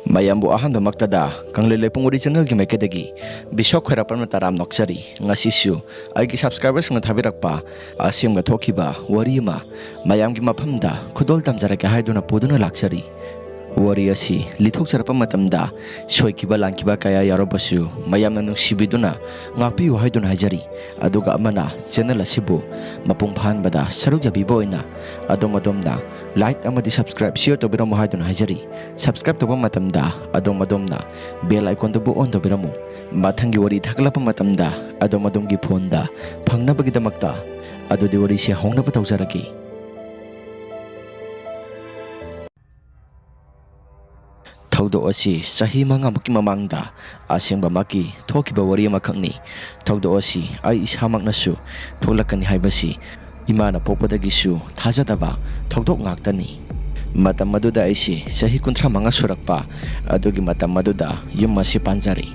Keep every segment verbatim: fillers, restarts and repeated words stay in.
ꯃꯌꯥꯝꯕꯨ ꯑꯍꯥꯟꯕꯃꯛꯇꯗ ꯀꯪꯂꯩ ꯂꯩꯄꯨꯡ ꯋꯥꯔꯤ ꯆꯦꯅꯦꯜꯒꯤ ꯃꯥꯏꯀꯩꯗꯒꯤ ꯕꯤꯁꯣꯛ ꯈ꯭ꯋꯥꯏꯔꯥꯛꯄꯝꯅ ꯇꯔꯥꯝ ꯅꯣꯛꯆꯔꯤ꯫ ꯉꯁꯤꯁꯨ ꯑꯩꯒꯤ ꯁꯕꯁꯀ꯭ꯔꯥꯏꯕꯔꯁꯤꯡꯅ ꯊꯥꯕꯤꯔꯛꯄ ꯑꯁꯦꯝꯒ ꯊꯣꯛꯈꯤꯕ ꯋꯥꯔꯤ ꯑꯃ ꯃꯌꯥꯝꯒꯤ ꯃꯐꯝꯗ ꯈꯨꯗꯣꯜ ꯇꯝꯖꯔꯛꯀꯦ ꯍꯥꯏꯗꯨꯅ ꯄꯨꯗꯨꯅ ꯂꯥꯛꯆꯔꯤ꯫ ꯋꯥꯔꯤ ꯑꯁꯤ ꯂꯤꯊꯣꯛꯆꯔꯛꯄ ꯃꯇꯝꯗ ꯁꯣꯏꯈꯤꯕ ꯂꯥꯟꯈꯤꯕ ꯀꯌꯥ ꯌꯥꯎꯔꯕꯁꯨ ꯃꯌꯥꯝꯅ ꯅꯨꯡꯁꯤꯕꯤꯗꯨꯅ ꯉꯥꯛꯄꯤꯌꯨ ꯍꯥꯏꯗꯨꯅ ꯍꯥꯏꯖꯔꯤ꯫ ꯑꯗꯨꯒ ꯑꯃꯅ ꯆꯦꯅꯦꯜ ꯑꯁꯤꯕꯨ ꯃꯄꯨꯡ ꯐꯥꯍꯟꯕꯗ ꯁꯔꯨꯛ ꯌꯥꯕꯤꯕ ꯑꯣꯏꯅ ꯑꯗꯣꯝ ꯑꯗꯣꯝꯅ ꯂꯥꯏꯛ ꯑꯃꯗꯤ ꯁꯕꯁꯀ꯭ꯔꯥꯏꯕ, ꯁꯤꯌꯔ ꯇꯧꯕꯤꯔꯝꯃꯨ ꯍꯥꯏꯗꯨꯅ ꯍꯥꯏꯖꯔꯤ꯫ ꯁꯕꯁꯀ꯭ꯔꯥꯏꯕ ꯇꯧꯕ ꯃꯇꯝꯗ ꯑꯗꯣꯝ ꯑꯗꯣꯝꯅ ꯕꯦꯜ ꯑꯥꯏꯀꯣꯟꯗꯨꯕꯨ ꯑꯣꯟ ꯇꯧꯕꯤꯔꯝꯃꯨ꯫ ꯃꯊꯪꯒꯤ ꯋꯥꯔꯤ ꯊꯥꯒꯠꯂꯛꯄ ꯃꯇꯝꯗ ꯑꯗꯣꯝ ꯑꯗꯣꯝꯒꯤ ꯐꯣꯟꯗ ꯐꯪꯅꯕꯒꯤꯗꯃꯛꯇ꯫ ꯑꯗꯨꯗꯤ ꯋꯥꯔꯤꯁꯦ ꯍꯧꯅꯕ ꯇꯧꯖꯔꯒꯦ꯫ ꯊꯧꯗꯣꯛ ꯑꯁꯤ ꯆꯍꯤ ꯃꯉꯥꯃꯨꯛꯀꯤ ꯃꯃꯥꯡꯗ ꯑꯁꯦꯡꯕꯃꯛꯀꯤ ꯊꯣꯛꯈꯤꯕ ꯋꯥꯔꯤ ꯑꯃꯈꯛꯅꯤ꯫ ꯊꯧꯗꯣꯛ ꯑꯁꯤ ꯑꯩ ꯏꯁꯥꯃꯛꯅꯁꯨ ꯊꯣꯛꯂꯛꯀꯅꯤ ꯍꯥꯏꯕꯁꯤ ꯏꯃꯥꯅ ꯄꯣꯛꯄꯗꯒꯤꯁꯨ ꯊꯥꯖꯗꯕ ꯊꯧꯗꯣꯛ ꯉꯥꯛꯇꯅꯤ꯫ ꯃꯇꯝ ꯑꯗꯨꯗ ꯑꯩꯁꯤ ꯆꯍꯤ ꯀꯨꯟꯊ꯭ꯔꯥ ꯃꯉꯥ ꯁꯨꯔꯛꯄ꯫ ꯑꯗꯨꯒꯤ ꯃꯇꯝ ꯑꯗꯨꯗ ꯌꯨꯝ ꯑꯁꯤ ꯄꯥꯟꯖꯔꯦ꯫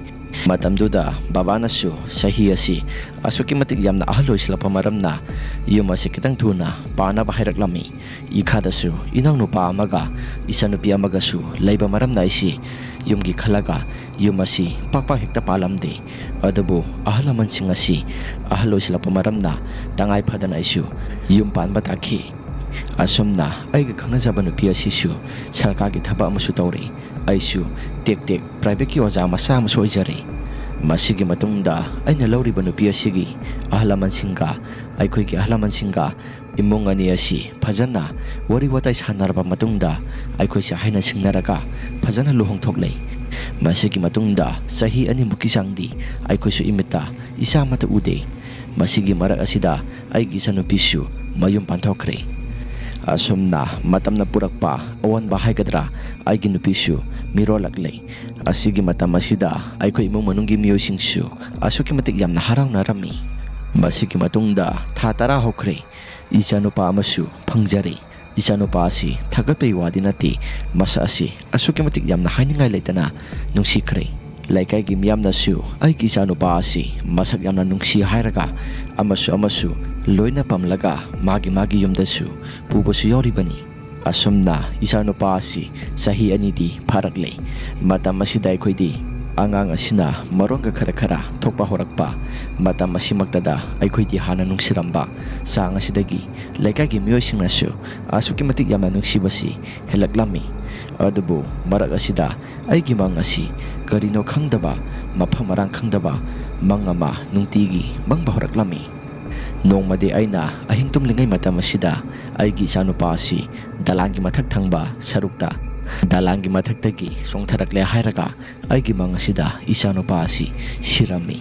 ꯃꯇꯝꯗꯨꯗ ꯕꯕꯥꯅꯁꯨ ꯆꯍꯤ ꯑꯁꯤ ꯑꯁꯨꯛꯀꯤ ꯃꯇꯤꯛ ꯌꯥꯝꯅ ꯑꯍꯜ ꯑꯣꯏꯁꯤꯜꯂꯛꯄ ꯃꯔꯝꯅ ꯌꯨꯝ ꯑꯁꯤ ꯈꯤꯇꯪ ꯊꯨꯅ ꯄꯥꯅꯕ ꯍꯥꯏꯔꯛꯂꯝꯃꯤ꯫ ꯏꯈꯥꯗꯁꯨ ꯏꯅꯥꯎꯅꯨꯄꯥ ꯑꯃꯒ ꯏꯆꯟꯅꯨꯄꯤ ꯑꯃꯒꯁꯨ ꯂꯩꯕ ꯃꯔꯝꯅ ꯑꯩꯁꯤ ꯌꯨꯝꯒꯤ ꯈꯜꯂꯒ ꯌꯨꯝ ꯑꯁꯤ ꯄꯥꯛ ꯄꯥꯛ ꯍꯦꯛꯇ ꯄꯥꯜꯂꯝꯗꯦ꯫ ꯑꯗꯨꯕꯨ ꯑꯍꯜ ꯂꯃꯟꯁꯤꯡ ꯑꯁꯤ ꯑꯍꯜ ꯑꯣꯏꯁꯤꯜꯂꯛꯄ ꯃꯔꯝꯅ ꯇꯉꯥꯏ ꯐꯗꯅ ꯑꯩꯁꯨ ꯌꯨꯝ ꯄꯥꯟꯕ ꯇꯥꯈꯤ꯫ ꯑꯁꯨꯝꯅ ꯑꯩꯒ ꯈꯪꯅꯖꯕ ꯅꯨꯄꯤ ꯑꯁꯤꯁꯨ ꯁꯔꯀꯥꯔꯒꯤ ꯊꯕꯛ ꯑꯃꯁꯨ ꯇꯧꯔꯤ꯫ ꯑꯩꯁꯨ ꯇꯦꯛ ꯇꯦꯛ ꯄ꯭ꯔꯥꯏꯚꯦꯠꯀꯤ ꯑꯣꯖꯥ ꯃꯆꯥ ꯑꯃꯁꯨ ꯑꯣꯏꯖꯔꯤ꯫ ꯃꯁꯤꯒꯤ ꯃꯇꯨꯡꯗ ꯑꯩꯅ ꯂꯧꯔꯤꯕ ꯅꯨꯄꯤ ꯑꯁꯤꯒꯤ ꯑꯍꯜ ꯂꯃꯟꯁꯤꯡꯒ, ꯑꯩꯈꯣꯏꯒꯤ ꯑꯍꯜ ꯂꯃꯟꯁꯤꯡꯒ ꯏꯃꯨꯡ ꯑꯅꯤ ꯑꯁꯤ ꯐꯖꯅ ꯋꯥꯔꯤ ꯋꯥꯇꯥꯏ ꯁꯥꯟꯅꯔꯕ ꯃꯇꯨꯡꯗ ꯑꯩꯈꯣꯏꯁꯦ ꯍꯥꯏꯅ ꯁꯤꯡꯅꯔꯒ ꯐꯖꯅ ꯂꯨꯍꯣꯡꯊꯣꯛꯂꯦ꯫ ꯃꯁꯤꯒꯤ ꯃꯇꯨꯡꯗ ꯆꯍꯤ ꯑꯅꯤꯃꯨꯛꯀꯤ ꯆꯥꯡꯗꯤ ꯑꯩꯈꯣꯏꯁꯨ ꯏꯃꯤꯠꯇ ꯏꯆꯥ ꯑꯃꯠꯇ ꯎꯗꯦ꯫ ꯃꯁꯤꯒꯤ ꯃꯔꯛ ꯑꯁꯤꯗ ꯑꯩꯒꯤ ꯏꯆꯟꯅꯨꯄꯤꯁꯨ ꯃꯌꯨꯝ ꯄꯥꯟꯊꯣꯛꯈ꯭ꯔꯦ꯫ ꯑꯁꯨꯝꯅ ꯃꯇꯝꯅ ꯄꯨꯔꯛꯄ ꯑꯑꯣꯟꯕ ꯍꯥꯏꯒꯗ꯭ꯔꯥ, ꯑꯩꯒꯤ ꯅꯨꯄꯤꯁꯨ ꯃꯤꯔꯣꯜꯂꯛꯂꯦ꯫ ꯑꯁꯤꯒꯤ ꯃꯇꯝ ꯑꯁꯤꯗ ꯑꯩꯈꯣꯏ ꯏꯃꯨꯡ ꯃꯅꯨꯡꯒꯤ ꯃꯤꯑꯣꯏꯁꯤꯡꯁꯨ ꯑꯁꯨꯛꯀꯤ ꯃꯇꯤꯛ ꯌꯥꯝꯅ ꯍꯔꯥꯎꯅꯔꯝꯃꯤ꯫ ꯃꯁꯤꯒꯤ ꯃꯇꯨꯡꯗ ꯊꯥ ꯇꯔꯥ ꯍꯧꯈ꯭ꯔꯦ꯫ ꯏꯆꯥꯅꯨꯄꯥ ꯑꯃꯁꯨ ꯐꯪꯖꯔꯦ꯫ ꯏꯆꯥꯅꯨꯄꯥ ꯑꯁꯤ ꯊꯥꯒꯠꯄꯒꯤ ꯋꯥꯗꯤ ꯅꯠꯇꯦ, ꯃꯁꯛ ꯑꯁꯤ ꯑꯁꯨꯛꯀꯤ ꯃꯇꯤꯛ ꯌꯥꯝꯅ ꯍꯥꯏꯅꯤꯡꯉꯥꯏ ꯂꯩꯇꯅ ꯅꯨꯡꯁꯤꯈ꯭ꯔꯦ꯫ ꯂꯩꯀꯥꯏꯒꯤ ꯃꯤꯌꯥꯝꯅꯁꯨ ꯑꯩꯒꯤ ꯏꯆꯥꯅꯨꯄꯥ ꯑꯁꯤ ꯃꯁꯛ ꯌꯥꯝꯅ ꯅꯨꯡꯁꯤ ꯍꯥꯏꯔꯒ ꯑꯃꯁꯨ ꯑꯃꯁꯨ ꯂꯣꯏꯅ ꯄꯝꯂꯒ ꯃꯥꯒꯤ ꯃꯥꯒꯤ ꯌꯨꯝꯗꯁꯨ ꯄꯨꯕꯁꯨ ꯌꯥꯎꯔꯤꯕꯅꯤ꯫ ꯑꯁꯨꯝꯅ ꯏꯆꯥꯅꯨꯄꯥ ꯑꯁꯤ ꯆꯍꯤ ꯑꯅꯤꯗꯤ ꯐꯥꯔꯛꯂꯦ꯫ ꯃꯇꯝ ꯑꯁꯤꯗ ꯑꯩꯈꯣꯏꯗꯤ ꯑꯉꯥꯡ ꯑꯁꯤꯅ ꯃꯔꯣꯟꯒ ꯈꯔ ꯈꯔ ꯊꯣꯛꯄ ꯍꯧꯔꯛꯄ ꯃꯇꯝ ꯑꯁꯤꯃꯛꯇꯗ ꯑꯩꯈꯣꯏꯗꯤ ꯍꯥꯟꯅ ꯅꯨꯡꯁꯤꯔꯝꯕ ꯆꯥꯡ ꯑꯁꯤꯗꯒꯤ ꯂꯩꯀꯥꯏꯒꯤ ꯃꯤꯑꯣꯏꯁꯤꯡꯅꯁꯨ ꯑꯁꯨꯛꯀꯤ ꯃꯇꯤꯛ ꯌꯥꯝꯅ ꯅꯨꯡꯁꯤꯕꯁꯤ ꯍꯦꯜꯂꯛꯂꯝꯃꯤ꯫ ꯑꯗꯨꯕꯨ ꯃꯔꯛ ꯑꯁꯤꯗ ꯑꯩꯒꯤ ꯃꯪ ꯑꯁꯤ ꯀꯔꯤꯅꯣ ꯈꯪꯗꯕ, ꯃꯐꯝ ꯃꯔꯥꯡ ꯈꯪꯗꯕ ꯃꯪ ꯑꯃ ꯅꯨꯡꯇꯤꯒꯤ ꯃꯪꯕ ꯍꯧꯔꯛꯂꯝꯃꯤ꯫ ꯅꯣꯡꯃꯗꯤ ꯑꯩꯅ ꯑꯍꯤꯡ ꯇꯨꯝꯂꯤꯉꯩ ꯃꯇꯝ ꯑꯁꯤꯗ ꯑꯩꯒꯤ ꯏꯆꯥꯅꯨꯄꯥ ꯑꯁꯤ ꯗꯂꯥꯟꯒꯤ ꯃꯊꯛ ꯊꯪꯕ ꯁꯔꯨꯛꯇ, ꯗꯂꯥꯟꯒꯤ ꯃꯊꯛꯇꯒꯤ ꯆꯣꯡꯊꯔꯛꯂꯦ ꯍꯥꯏꯔꯒ ꯑꯩꯒꯤ ꯃꯪ ꯑꯁꯤꯗ ꯏꯆꯥꯅꯨꯄꯥ ꯑꯁꯤ ꯁꯤꯔꯝꯃꯤ꯫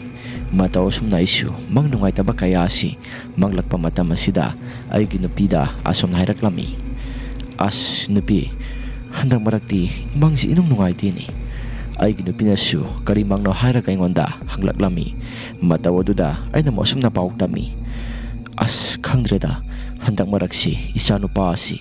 ꯃꯇꯧ ꯑꯁꯨꯝꯅ ꯑꯩꯁꯨ ꯃꯪ ꯅꯨꯡꯉꯥꯏꯇꯕ ꯀꯌꯥ ꯑꯁꯤ ꯃꯪꯂꯛꯄ ꯃꯇꯝ ꯑꯁꯤꯗ ꯑꯩꯒꯤ ꯅꯨꯄꯤꯗ ꯑꯁꯨꯝꯅ ꯍꯥꯏꯔꯛꯂꯝꯃꯤ, "ꯑꯁ ꯅꯨꯄꯤ, ꯍꯟꯗꯛ ꯃꯔꯛꯇꯤ ꯏꯃꯪꯁꯤ ꯏꯅꯨꯡ ꯅꯨꯡꯉꯥꯏꯇꯦꯅꯦ꯫" ꯑꯩꯒꯤ ꯅꯨꯄꯤꯅꯁꯨ ꯀꯔꯤ ꯃꯪꯅꯣ ꯍꯥꯏꯔꯒ ꯑꯩꯉꯣꯟꯗ ꯍꯪꯂꯛꯂꯝꯃꯤ꯫ ꯃꯇꯧ ꯑꯗꯨꯗ ꯑꯩꯅ ꯑꯃꯨꯛ ꯑꯁꯨꯝꯅ ꯄꯥꯎ ꯇꯝꯃꯤ, "ꯑꯁ ꯈꯪꯗ꯭ꯔꯦꯗ, ꯍꯟꯗꯛ ꯃꯔꯛꯁꯤ ꯏꯆꯥꯅꯨꯄꯥ ꯑꯁꯤ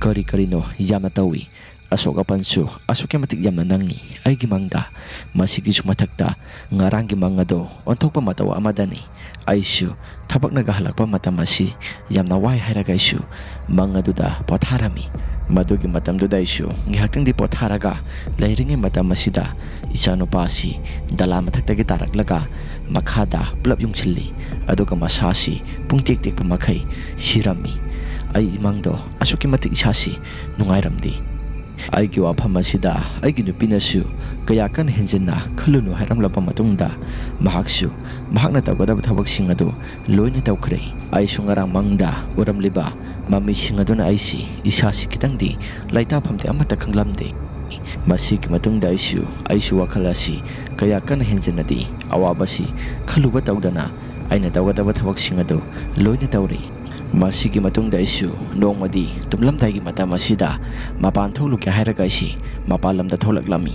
ꯀꯔꯤ ꯀꯔꯤꯅꯣ ꯌꯥꯝꯅ ꯇꯧꯏ꯫ ꯑꯁꯣꯛ ꯑꯄꯟꯁꯨ ꯑꯁꯨꯛꯀꯤ ꯃꯇꯤꯛ ꯌꯥꯝꯅ ꯅꯪꯉꯤ ꯑꯩꯒꯤ ꯃꯪꯗ꯫ ꯃꯁꯤꯒꯤꯁꯨ ꯃꯊꯛꯇ ꯉꯔꯥꯡꯒꯤ ꯃꯪ ꯑꯗꯣ ꯑꯣꯟꯊꯣꯛꯄ ꯃꯇꯧ ꯑꯃꯗꯅꯤ꯫ ꯑꯩꯁꯨ ꯊꯕꯛꯅꯒ ꯍꯜꯂꯛꯄ ꯃꯇꯝ ꯑꯁꯤ ꯌꯥꯝꯅ ꯋꯥꯏ ꯍꯥꯏꯔꯒ ꯑꯩꯁꯨ ꯃꯪ ꯑꯗꯨꯗ ꯄꯣꯊꯥꯔꯝꯃꯤ꯫ ꯃꯗꯨꯒꯤ ꯃꯇꯝꯗꯨꯗ ꯑꯩꯁꯨ ꯉꯥꯏꯍꯥꯛꯇꯪꯗꯤ ꯄꯣꯊꯥꯔꯒ ꯂꯩꯔꯤꯉꯩ ꯃꯇꯝ ꯑꯁꯤꯗ ꯏꯆꯥꯅꯨꯄꯥ ꯑꯁꯤ ꯗꯂꯥ ꯃꯊꯛꯇꯒꯤ ꯇꯥꯔꯛꯂꯒ ꯃꯈꯥꯗ ꯄꯨꯂꯞ ꯌꯨꯡꯁꯤꯜꯂꯤ꯫ ꯑꯗꯨꯒ ꯃꯁꯥꯁꯤ ꯄꯨꯡꯇꯦꯛ ꯇꯦꯛꯄ ꯃꯈꯩ ꯁꯤꯔꯝꯃꯤ꯫ ꯑꯩ ꯏꯃꯪꯗꯣ ꯑꯁꯨꯛꯀꯤ ꯃꯇꯤꯛ ꯏꯁꯥꯁꯤ ꯅꯨꯡꯉꯥꯏꯔꯝꯗꯦ꯫ ꯑꯩꯒꯤ ꯋꯥꯐꯝ ꯑꯁꯤꯗ ꯑꯩꯒꯤ ꯅꯨꯄꯤꯅꯁꯨ ꯀꯌꯥ ꯀꯟꯅ ꯍꯦꯟꯖꯤꯟꯅ ꯈꯜꯂꯨꯅꯨ ꯍꯥꯏꯔꯝꯂꯕ ꯃꯇꯨꯡꯗ ꯃꯍꯥꯛꯁꯨ ꯃꯍꯥꯛꯅ ꯇꯧꯒꯗꯕ ꯊꯕꯛꯁꯤꯡ ꯑꯗꯨ ꯂꯣꯏꯅ ꯇꯧꯈ꯭ꯔꯦ꯫ ꯑꯩꯁꯨ ꯉꯔꯥꯡ ꯃꯪꯗ ꯎꯔꯝꯂꯤꯕ ꯃꯃꯤꯁꯤꯡ ꯑꯗꯨꯅ ꯑꯩꯁꯤ ꯏꯁꯥꯁꯤ ꯈꯤꯇꯪꯗꯤ ꯂꯩꯇꯥꯐꯝꯗꯤ ꯑꯃꯠꯇ ꯈꯪꯂꯝꯗꯦ꯫ ꯃꯁꯤꯒꯤ ꯃꯇꯨꯡꯗ ꯑꯩꯁꯨ, ꯑꯩꯁꯨ ꯋꯥꯈꯜ ꯑꯁꯤ ꯀꯌꯥ ꯀꯟꯅ ꯍꯦꯟꯖꯤꯟꯅꯗꯤ ꯑꯋꯥꯕꯁꯤ ꯈꯜꯂꯨꯕ ꯇꯧꯗꯅ ꯑꯩꯅ ꯇꯧꯒꯗꯕ ꯊꯕꯛꯁꯤꯡ ꯑꯗꯨ ꯂꯣꯏꯅ ꯇꯧꯔꯤ꯫ ꯃꯁꯤꯒꯤ ꯃꯇꯨꯡꯗ ꯑꯩꯁꯨ ꯅꯣꯡꯃꯗꯤ ꯇꯨꯝꯂꯝꯗꯥꯏꯒꯤ ꯃꯇꯝ ꯑꯁꯤꯗ ꯃꯄꯥꯟ ꯊꯣꯛꯂꯨꯒꯦ ꯍꯥꯏꯔꯒ ꯑꯩꯁꯤ ꯃꯄꯥꯟ ꯂꯝꯗ ꯊꯣꯛꯂꯛꯂꯝꯃꯤ꯫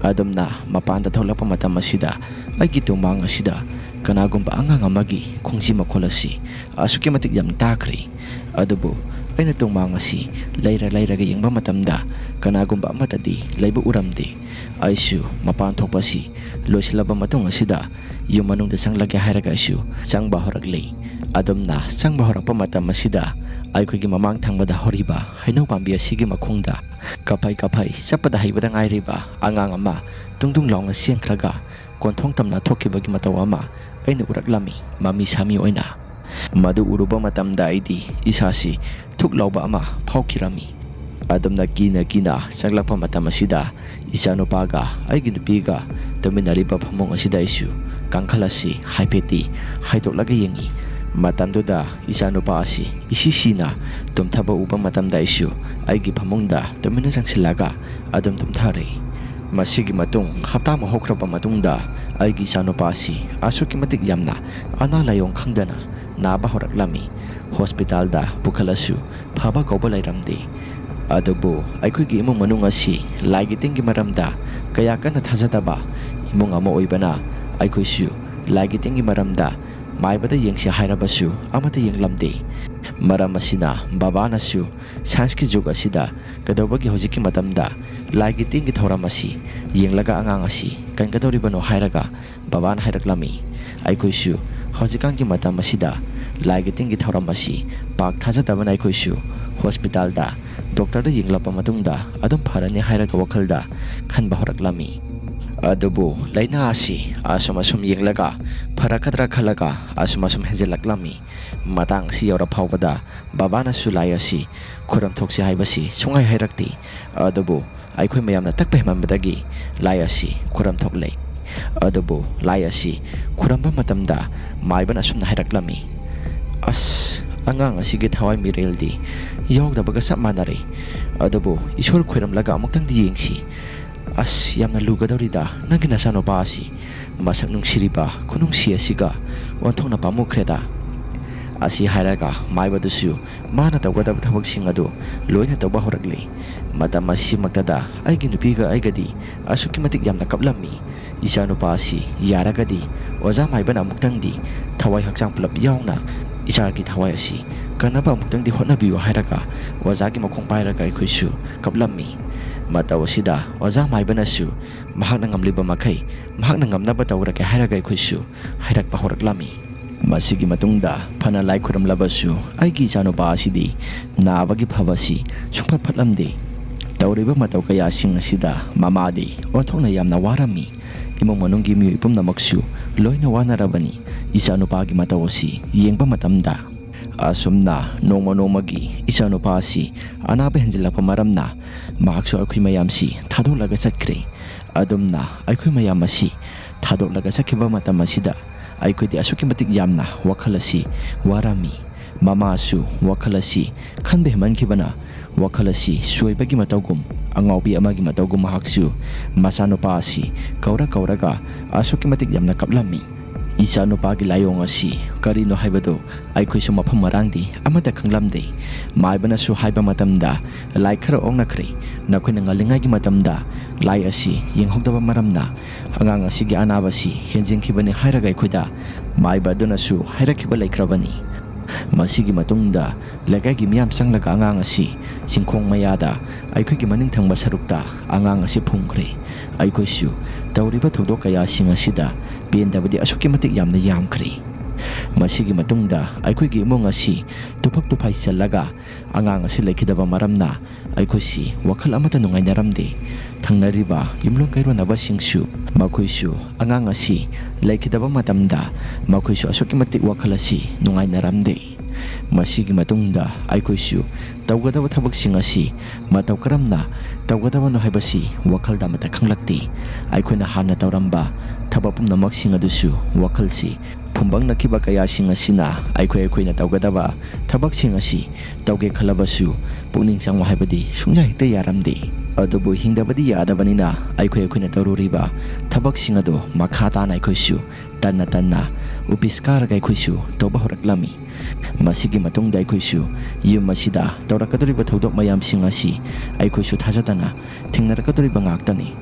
ꯑꯗꯨꯝꯅ ꯃꯄꯥꯟꯗ ꯊꯣꯛꯂꯛꯄ ꯃꯇꯝ ꯑꯁꯤꯗ ꯑꯩꯒꯤ ꯇꯨꯡꯃꯥꯡ ꯑꯁꯤꯗ ꯀꯅꯥꯒꯨꯝꯕ ꯑꯉꯥꯡ ꯑꯃꯒꯤ ꯈꯣꯡꯖꯤ ꯃꯈꯣꯜ ꯑꯁꯤ ꯑꯁꯨꯛꯀꯤ ꯃꯇꯤꯛ ꯌꯥꯝ ꯇꯥꯈ꯭ꯔꯦ꯫ ꯑꯗꯨꯕꯨ ꯑꯩꯅ ꯇꯨꯡꯃꯥꯡ ꯑꯁꯤ ꯂꯩꯔ ꯂꯩꯔꯒ ꯌꯦꯡꯕ ꯃꯇꯝꯗ ꯀꯅꯥꯒꯨꯝꯕ ꯑꯃꯠꯇꯗꯤ ꯂꯩꯕ ꯎꯔꯝꯗꯦ꯫ ꯑꯩꯁꯨ ꯃꯄꯥꯟ ꯊꯣꯛꯄ ꯑꯁꯤ ꯂꯣꯏꯁꯤꯜꯂꯕ ꯃꯇꯨꯡ ꯑꯁꯤꯗ ꯌꯨꯝ ꯃꯅꯨꯡꯗ ꯆꯪꯂꯒꯦ ꯍꯥꯏꯔꯒ ꯑꯩꯁꯨ ꯆꯪꯕ ꯍꯧꯔꯛꯂꯤ꯫ ꯑꯗꯨꯝꯅ ꯆꯪꯕ ꯍꯧꯔꯛꯄ ꯃꯇꯝ ꯑꯁꯤꯗ ꯑꯩꯈꯣꯏꯒꯤ ꯃꯃꯥꯡ ꯊꯪꯕꯗ ꯍꯧꯔꯤꯕ ꯍꯩꯅꯧ ꯄꯥꯝꯕꯤ ꯑꯁꯤꯒꯤ ꯃꯈꯣꯡꯗ ꯀꯥꯐꯩ ꯀꯥꯐꯩ ꯆꯠꯄꯗ ꯍꯩꯕꯗ ꯉꯥꯏꯔꯤꯕ ꯑꯉꯥꯡ ꯑꯃ ꯇꯨꯡ ꯇꯨꯡ ꯂꯥꯎꯅ ꯆꯦꯟꯈ꯭ꯔꯒ ꯀꯣꯟꯊꯣꯡ ꯇꯝꯅ ꯊꯣꯛꯈꯤꯕꯒꯤ ꯃꯇꯧ ꯑꯃ ꯑꯩꯅ ꯎꯔꯛꯂꯝꯃꯤ, ꯃꯃꯤ ꯁꯥꯃꯤ ꯑꯣꯏꯅ꯫ ꯃꯗꯨ ꯎꯔꯨꯕ ꯃꯇꯝꯗ ꯑꯩꯗꯤ ꯏꯁꯥꯁꯤ ꯊꯨꯛ ꯂꯥꯎꯕ ꯑꯃ ꯐꯥꯎꯈꯤꯔꯝꯃꯤ꯫ ꯑꯗꯨꯝꯅ ꯀꯤꯅ ꯀꯤꯅ ꯆꯪꯂꯛꯄ ꯃꯇꯝ ꯑꯁꯤꯗ ꯏꯆꯥꯅꯨꯄꯥꯒ ꯑꯩꯒꯤ ꯅꯨꯄꯤꯒ ꯇꯨꯃꯤꯟꯅꯔꯤꯕ ꯐꯃꯨꯡ ꯑꯁꯤꯗ ꯑꯩꯁꯨ ꯀꯥꯡꯈꯜ ꯑꯁꯤ ꯍꯥꯏꯐꯦꯠꯇꯤ ꯍꯥꯏꯗꯣꯛꯂꯒ ꯌꯦꯡꯉꯤ꯫ ꯃꯇꯝꯗꯨꯗ ꯏꯆꯥꯅꯨꯄꯥ ꯑꯁꯤ ꯏꯁꯤ ꯁꯤꯅ ꯇꯨꯝꯊꯕ ꯎꯕ ꯃꯇꯝꯗ ꯑꯩꯁꯨ ꯑꯩꯒꯤ ꯐꯃꯨꯡꯗ ꯇꯨꯃꯤꯟꯅ ꯆꯪꯁꯤꯜꯂꯒ ꯑꯗꯨꯝ ꯇꯨꯝꯊꯔꯦ꯫ ꯃꯁꯤꯒꯤ ꯃꯇꯨꯡ ꯍꯞꯇꯥ ꯑꯃ ꯍꯧꯈ꯭ꯔꯕ ꯃꯇꯨꯡꯗ ꯑꯩꯒꯤ ꯏꯆꯥꯅꯨꯄꯥ ꯑꯁꯤ ꯑꯁꯨꯛꯀꯤ ꯃꯇꯤꯛ ꯌꯥꯝꯅ ꯑꯅꯥ ꯂꯥꯏꯌꯣꯡ ꯈꯪꯗꯅ ꯅꯥꯕ ꯍꯧꯔꯛꯂꯝꯃꯤ꯫ ꯍꯣꯁꯄꯤꯇꯥꯜꯗ ꯄꯨꯈꯠꯂꯁꯨ ꯐꯕ ꯀꯧꯕ ꯂꯩꯔꯝꯗꯦ꯫ ꯑꯗꯨꯕꯨ ꯑꯩꯈꯣꯏꯒꯤ ꯏꯃꯨꯡ ꯃꯅꯨꯡ ꯑꯁꯤ ꯂꯥꯏꯒꯤ ꯇꯤꯟꯒꯤ ꯃꯔꯝꯗ ꯀꯌꯥ ꯀꯟꯅ ꯊꯥꯖꯗꯕ ꯏꯃꯨꯡ ꯑꯃ ꯑꯣꯏꯕꯅ ꯑꯩꯈꯣꯏꯁꯨ ꯂꯥꯏꯒꯤ ꯇꯤꯟꯒꯤ ꯃꯔꯝꯗ ꯃꯥꯏꯕꯗ ꯌꯦꯡꯁꯤ ꯍꯥꯏꯔꯕꯁꯨ ꯑꯃꯠꯇ ꯌꯦꯡꯂꯝꯗꯦ꯫ ꯃꯔꯝ ꯑꯁꯤꯅ ꯕꯕꯥꯅꯁꯨ ꯁꯥꯏꯟꯁꯀꯤ ꯖꯨꯒ ꯑꯁꯤꯗ ꯀꯩꯗꯧꯕꯒꯤ ꯍꯧꯖꯤꯛꯀꯤ ꯃꯇꯝꯗ ꯂꯥꯏꯒꯤ ꯇꯤꯟꯒꯤ ꯊꯧꯔꯝ ꯑꯁꯤ ꯌꯦꯡꯂꯒ ꯑꯉꯥꯡ ꯑꯁꯤ ꯀꯟꯒꯗꯧꯔꯤꯕꯅꯣ ꯍꯥꯏꯔꯒ ꯕꯕꯥꯅ ꯍꯥꯏꯔꯛꯂꯝꯃꯤ꯫ ꯑꯩꯈꯣꯏꯁꯨ ꯍꯧꯖꯤꯛꯀꯥꯟꯒꯤ ꯃꯇꯝ ꯑꯁꯤꯗ ꯂꯥꯏꯒꯤ ꯇꯤꯟꯒꯤ ꯊꯧꯔꯝ ꯑꯁꯤ ꯄꯥꯛ ꯊꯥꯖꯗꯕꯅ ꯑꯩꯈꯣꯏꯁꯨ ꯍꯣꯁꯄꯤꯇꯥꯜꯗ ꯗꯣꯛꯇꯔꯗ ꯌꯦꯡꯂꯛꯄ ꯃꯇꯨꯡꯗ ꯑꯗꯨꯝ ꯐꯔꯅꯤ ꯍꯥꯏꯔꯒ ꯋꯥꯈꯜꯗ ꯈꯟꯕ ꯍꯧꯔꯛꯂꯝꯃꯤ꯫ ꯑꯗꯨꯕꯨ ꯂꯥꯏꯅꯥ ꯑꯁꯤ ꯑꯁꯨꯝ ꯑꯁꯨꯝ ꯌꯦꯡꯂꯒ ꯐꯔꯛꯀꯗ꯭ꯔꯥ ꯈꯜꯂꯒ ꯑꯁꯨꯝ ꯑꯁꯨꯝ ꯍꯦꯟꯖꯤꯜꯂꯛꯂꯝꯃꯤ꯫ ꯃꯇꯥꯡ ꯑꯁꯤ ꯌꯧꯔ ꯐꯥꯎꯕꯗ ꯕꯕꯥꯅꯁꯨ ꯂꯥꯏ ꯑꯁꯤ ꯈꯨꯔꯨꯝ ꯊꯣꯛꯁꯤ ꯍꯥꯏꯕꯁꯤ ꯁꯨꯡꯍꯥꯏ ꯍꯥꯏꯔꯛꯇꯦ꯫ ꯑꯗꯨꯕꯨ ꯑꯩꯈꯣꯏ ꯃꯌꯥꯝꯅ ꯇꯛꯄ ꯍꯦꯟꯃꯟꯕꯗꯒꯤ ꯂꯥꯏ ꯑꯁꯤ ꯈꯨꯔꯨꯝ ꯊꯣꯛꯂꯦ꯫ ꯑꯗꯨꯕꯨ ꯂꯥꯏ ꯑꯁꯤ ꯈꯨꯔꯨꯝꯕ ꯃꯇꯝꯗ ꯃꯥꯏꯕꯅ ꯑꯁꯨꯝꯅ ꯍꯥꯏꯔꯛꯂꯝꯃꯤ, "ꯑꯁ, ꯑꯉꯥꯡ ꯑꯁꯤꯒꯤ ꯊꯋꯥꯏ ꯃꯤꯔꯦꯜꯗꯤ ꯌꯥꯎꯗꯕꯒ ꯆꯞ ꯃꯥꯟꯅꯔꯦ꯫ ꯑꯗꯨꯕꯨ ꯏꯁꯣꯔ ꯈꯨꯔꯨꯝꯂꯒ ꯑꯃꯨꯛꯇꯪꯗꯤ ꯌꯦꯡꯁꯤ꯫ ꯑꯁ, ꯌꯥꯝꯅ ꯂꯨꯒꯗꯧꯔꯤꯗ ꯅꯪꯒꯤ ꯅꯆꯥꯅꯨꯄꯥ ꯑꯁꯤ꯫ ꯃꯁꯛ ꯅꯨꯡꯁꯤꯔꯤꯕ ꯈꯨꯅꯨꯡꯁꯤ ꯑꯁꯤꯒ ꯑꯣꯟꯊꯣꯛꯅ ꯄꯥꯝꯃꯨꯈ꯭ꯔꯦꯗ"꯫ ꯑꯁꯤ ꯍꯥꯏꯔꯒ ꯃꯥꯏꯕꯗꯨꯁꯨ ꯃꯥꯅ ꯇꯧꯒꯗꯕ ꯊꯕꯛꯁꯤꯡ ꯑꯗꯨ ꯂꯣꯏꯅ ꯇꯧꯕ ꯍꯧꯔꯛꯂꯦ꯫ ꯃꯇꯝ ꯑꯁꯤꯃꯛꯇꯗ ꯑꯩꯒꯤ ꯅꯨꯄꯤꯒ ꯑꯩꯒꯗꯤ ꯑꯁꯨꯛꯀꯤ ꯃꯇꯤꯛ ꯌꯥꯝꯅ ꯀꯞꯂꯝꯃꯤ꯫ ꯏꯆꯥꯅꯨꯄꯥ ꯑꯁꯤ ꯌꯥꯔꯒꯗꯤ ꯑꯣꯖꯥ ꯃꯥꯏꯕꯅ ꯑꯃꯨꯛꯇꯪꯗꯤ ꯊꯋꯥꯏ ꯍꯛꯆꯥꯡ ꯄꯨꯂꯞ ꯌꯥꯎꯅ ꯏꯆꯥꯒꯤ ꯊꯋꯥꯏ ꯑꯁꯤ ꯀꯟꯅꯕ ꯑꯃꯨꯛꯇꯪꯗꯤ ꯍꯣꯠꯅꯕꯤꯌꯨ ꯍꯥꯏꯔꯒ ꯑꯣꯖꯥꯒꯤ ꯃꯈꯣꯡ ꯄꯥꯏꯔꯒ ꯑꯩꯈꯣꯏꯁꯨ ꯀꯞꯂꯝꯃꯤ꯫ ꯃꯇꯧ ꯑꯁꯤꯗ ꯑꯣꯖꯥ ꯃꯥꯏꯕꯅꯁꯨ ꯃꯍꯥꯛꯅ ꯉꯝꯂꯤꯕ ꯃꯈꯩ ꯃꯍꯥꯛꯅ ꯉꯝꯅꯕ ꯇꯧꯔꯒꯦ ꯍꯥꯏꯔꯒ ꯑꯩꯈꯣꯏꯁꯨ ꯍꯥꯏꯔꯛꯄ ꯍꯧꯔꯛꯂꯝꯃꯤ꯫ ꯃꯁꯤꯒꯤ ꯃꯇꯨꯡꯗ ꯐꯅ ꯂꯥꯏ ꯈꯨꯔꯨꯝꯂꯕꯁꯨ ꯑꯩꯒꯤ ꯏꯆꯥꯅꯨꯄꯥ ꯑꯁꯤꯗꯤ ꯅꯥꯕꯒꯤ ꯐꯕꯁꯤ ꯁꯨꯡꯐꯠ ꯐꯠꯂꯝꯗꯦ꯫ ꯇꯧꯔꯤꯕ ꯃꯇꯧ ꯀꯌꯥꯁꯤꯡ ꯑꯁꯤꯗ ꯃꯃꯥꯗꯤ ꯑꯣꯟꯊꯣꯛꯅ ꯌꯥꯝꯅ ꯋꯥꯔꯝꯃꯤ꯫ ꯏꯃꯨꯡ ꯃꯅꯨꯡꯒꯤ ꯃꯤꯑꯣꯏ ꯄꯨꯝꯅꯃꯛꯁꯨ ꯂꯣꯏꯅ ꯋꯥꯅꯔꯕꯅꯤ ꯏꯆꯥꯅꯨꯄꯥꯒꯤ ꯃꯇꯧ ꯑꯁꯤ ꯌꯦꯡꯕ ꯃꯇꯝꯗ꯫ ꯑꯁꯨꯝꯅ ꯅꯣꯡꯃ ꯅꯣꯡꯃꯒꯤ ꯏꯆꯥꯅꯨꯄꯥ ꯑꯁꯤ ꯑꯅꯥꯕ ꯍꯦꯟꯖꯤꯜꯂꯛꯄ ꯃꯔꯝꯅ ꯃꯍꯥꯛꯁꯨ ꯑꯩꯈꯣꯏ ꯃꯌꯥꯝꯁꯤ ꯊꯥꯗꯣꯛꯂꯒ ꯆꯠꯈ꯭ꯔꯦ꯫ ꯑꯗꯨꯝꯅ ꯑꯩꯈꯣꯏ ꯃꯌꯥꯝ ꯑꯁꯤ ꯊꯥꯗꯣꯛꯂꯒ ꯆꯠꯈꯤꯕ ꯃꯇꯝ ꯑꯁꯤꯗ ꯑꯩꯈꯣꯏꯗꯤ ꯑꯁꯨꯛꯀꯤ ꯃꯇꯤꯛ ꯌꯥꯝꯅ ꯋꯥꯈꯜ ꯑꯁꯤ ꯋꯥꯔꯝꯃꯤ꯫ ꯃꯃꯥꯁꯨ ꯋꯥꯈꯜ ꯑꯁꯤ ꯈꯟꯕ ꯍꯦꯟꯃꯟꯈꯤꯕꯅ ꯋꯥꯈꯜ ꯑꯁꯤ ꯁꯣꯏꯕꯒꯤ ꯃꯇꯧꯒꯨꯝ, ꯑꯉꯥꯎꯕꯤ ꯑꯃꯒꯤ ꯃꯇꯧꯒꯨꯝ ꯃꯍꯥꯛꯁꯨ ꯃꯆꯥꯅꯨꯄꯥ ꯑꯁꯤ ꯀꯧꯔ ꯀꯧꯔꯒ ꯑꯁꯨꯛꯀꯤ ꯃꯇꯤꯛ ꯌꯥꯝꯅ ꯀꯞꯂꯝꯃꯤ꯫ ꯏꯆꯥꯅꯨꯄꯥꯒꯤ ꯂꯥꯏꯑꯣꯡ ꯑꯁꯤ ꯀꯔꯤꯅꯣ ꯍꯥꯏꯕꯗꯨ ꯑꯩꯈꯣꯏꯁꯨ ꯃꯐꯝ ꯃꯔꯥꯡꯗꯤ ꯑꯃꯠꯇ ꯈꯪꯂꯝꯗꯦ꯫ ꯃꯥꯏꯕꯅꯁꯨ ꯍꯥꯏꯕ ꯃꯇꯝꯗ ꯂꯥꯏ ꯈꯔ ꯑꯣꯛꯅꯈ꯭ꯔꯦ꯫ ꯅꯈꯣꯏꯅ ꯉꯜꯂꯤꯉꯩꯒꯤ ꯃꯇꯝꯗ ꯂꯥꯏ ꯑꯁꯤ ꯌꯦꯡꯍꯧꯗꯕ ꯃꯔꯝꯅ ꯑꯉꯥꯡ ꯑꯁꯤꯒꯤ ꯑꯅꯥꯕ ꯑꯁꯤ ꯍꯦꯟꯖꯤꯟꯈꯤꯕꯅꯤ ꯍꯥꯏꯔꯒ ꯑꯩꯈꯣꯏꯗ ꯃꯥꯏꯕ ꯑꯗꯨꯅꯁꯨ ꯍꯥꯏꯔꯛꯈꯤꯕ ꯂꯩꯈ꯭ꯔꯕꯅꯤ꯫ ꯃꯁꯤꯒꯤ ꯃꯇꯨꯡꯗ ꯂꯩꯀꯥꯏꯒꯤ ꯃꯤꯌꯥꯝ ꯆꯪꯂꯒ ꯑꯉꯥꯡ ꯑꯁꯤ ꯆꯤꯡꯈꯣꯡ ꯃꯌꯥꯗ ꯑꯩꯈꯣꯏꯒꯤ ꯃꯅꯤꯡ ꯊꯪꯕ ꯁꯔꯨꯛꯇ ꯑꯉꯥꯡ ꯑꯁꯤ ꯐꯨꯝꯈ꯭ꯔꯦ꯫ ꯑꯩꯈꯣꯏꯁꯨ ꯇꯧꯔꯤꯕ ꯊꯧꯗꯣꯛ ꯀꯌꯥꯁꯤꯡ ꯑꯁꯤꯗ ꯄꯦꯟꯗꯕꯗꯤ ꯑꯁꯨꯛꯀꯤ ꯃꯇꯤꯛ ꯌꯥꯝꯅ ꯌꯥꯝꯈ꯭ꯔꯦ꯫ ꯃꯁꯤꯒꯤ ꯃꯇꯨꯡꯗ ꯑꯩꯈꯣꯏꯒꯤ ꯏꯃꯨꯡ ꯑꯁꯤ ꯇꯨꯐꯛ ꯇꯨꯐꯥꯏ ꯆꯜꯂꯒ ꯑꯉꯥꯡ ꯑꯁꯤ ꯂꯩꯈꯤꯗꯕ ꯃꯔꯝꯅ ꯑꯩꯈꯣꯏꯁꯤ ꯋꯥꯈꯜ ꯑꯃꯠꯇ ꯅꯨꯡꯉꯥꯏꯅꯔꯝꯗꯦ꯫ ꯊꯪꯅꯔꯤꯕ ꯌꯨꯝꯂꯣꯟ ꯀꯩꯔꯣꯟꯅꯕꯁꯤꯡꯁꯨ ꯃꯈꯣꯏꯁꯨ ꯑꯉꯥꯡ ꯑꯁꯤ ꯂꯩꯈꯤꯗꯕ ꯃꯇꯝꯗ ꯃꯈꯣꯏꯁꯨ ꯑꯁꯨꯛꯀꯤ ꯃꯇꯤꯛ ꯋꯥꯈꯜ ꯑꯁꯤ ꯅꯨꯡꯉꯥꯏꯅꯔꯝꯗꯦ꯫ ꯃꯁꯤꯒꯤ ꯃꯇꯨꯡꯗ ꯑꯩꯈꯣꯏꯁꯨ ꯇꯧꯒꯗꯕ ꯊꯕꯛꯁꯤꯡ ꯑꯁꯤ ꯃꯇꯧ ꯀꯔꯝꯅ ꯇꯧꯒꯗꯕꯅꯣ ꯍꯥꯏꯕꯁꯤ ꯋꯥꯈꯜꯗ ꯑꯃꯠꯇ ꯈꯪꯂꯛꯇꯦ꯫ ꯑꯩꯈꯣꯏꯅ ꯍꯥꯟꯅ ꯇꯧꯔꯝꯕ ꯊꯕꯛ ꯄꯨꯝꯅꯃꯛꯁꯤꯡ ꯑꯗꯨꯁꯨ ꯋꯥꯈꯜꯁꯤ ꯐꯨꯝꯕꯪꯅꯈꯤꯕ ꯀꯌꯥꯁꯤꯡ ꯑꯁꯤꯅ ꯑꯩꯈꯣꯏ ꯑꯩꯈꯣꯏꯅ ꯇꯧꯒꯗꯕ ꯊꯕꯛꯁꯤꯡ ꯑꯁꯤ ꯇꯧꯒꯦ ꯈꯜꯂꯕꯁꯨ ꯄꯨꯛꯅꯤꯡ ꯆꯪꯉꯨ ꯍꯥꯏꯕꯗꯤ ꯁꯨꯡꯌꯥ ꯍꯦꯛꯇ ꯌꯥꯔꯝꯗꯦ꯫ ꯑꯗꯨꯕꯨ ꯍꯤꯡꯗꯕꯗꯤ ꯌꯥꯗꯕꯅꯤꯅ ꯑꯩꯈꯣꯏ ꯑꯩꯈꯣꯏꯅ ꯇꯧꯔꯨꯔꯤꯕ ꯊꯕꯛꯁꯤꯡ ꯑꯗꯨ ꯃꯈꯥ ꯇꯥꯅ ꯑꯩꯈꯣꯏꯁꯨ ꯇꯟꯅ ꯇꯟꯅ ꯑꯣꯐꯤꯁ ꯀꯥꯔꯒ ꯑꯩꯈꯣꯏꯁꯨ ꯇꯧꯕ ꯍꯧꯔꯛꯂꯝꯃꯤ꯫ ꯃꯁꯤꯒꯤ ꯃꯇꯨꯡꯗ ꯑꯩꯈꯣꯏꯁꯨ ꯌꯨꯝ ꯑꯁꯤꯗ ꯇꯧꯔꯛꯀꯗꯧꯔꯤꯕ ꯊꯧꯗꯣꯛ ꯃꯌꯥꯝꯁꯤꯡ ꯑꯁꯤ ꯑꯩꯈꯣꯏꯁꯨ ꯊꯥꯖꯗꯅ ꯊꯦꯡꯅꯔꯛꯀꯗꯧꯔꯤꯕ ꯉꯥꯛꯇꯅꯤ꯫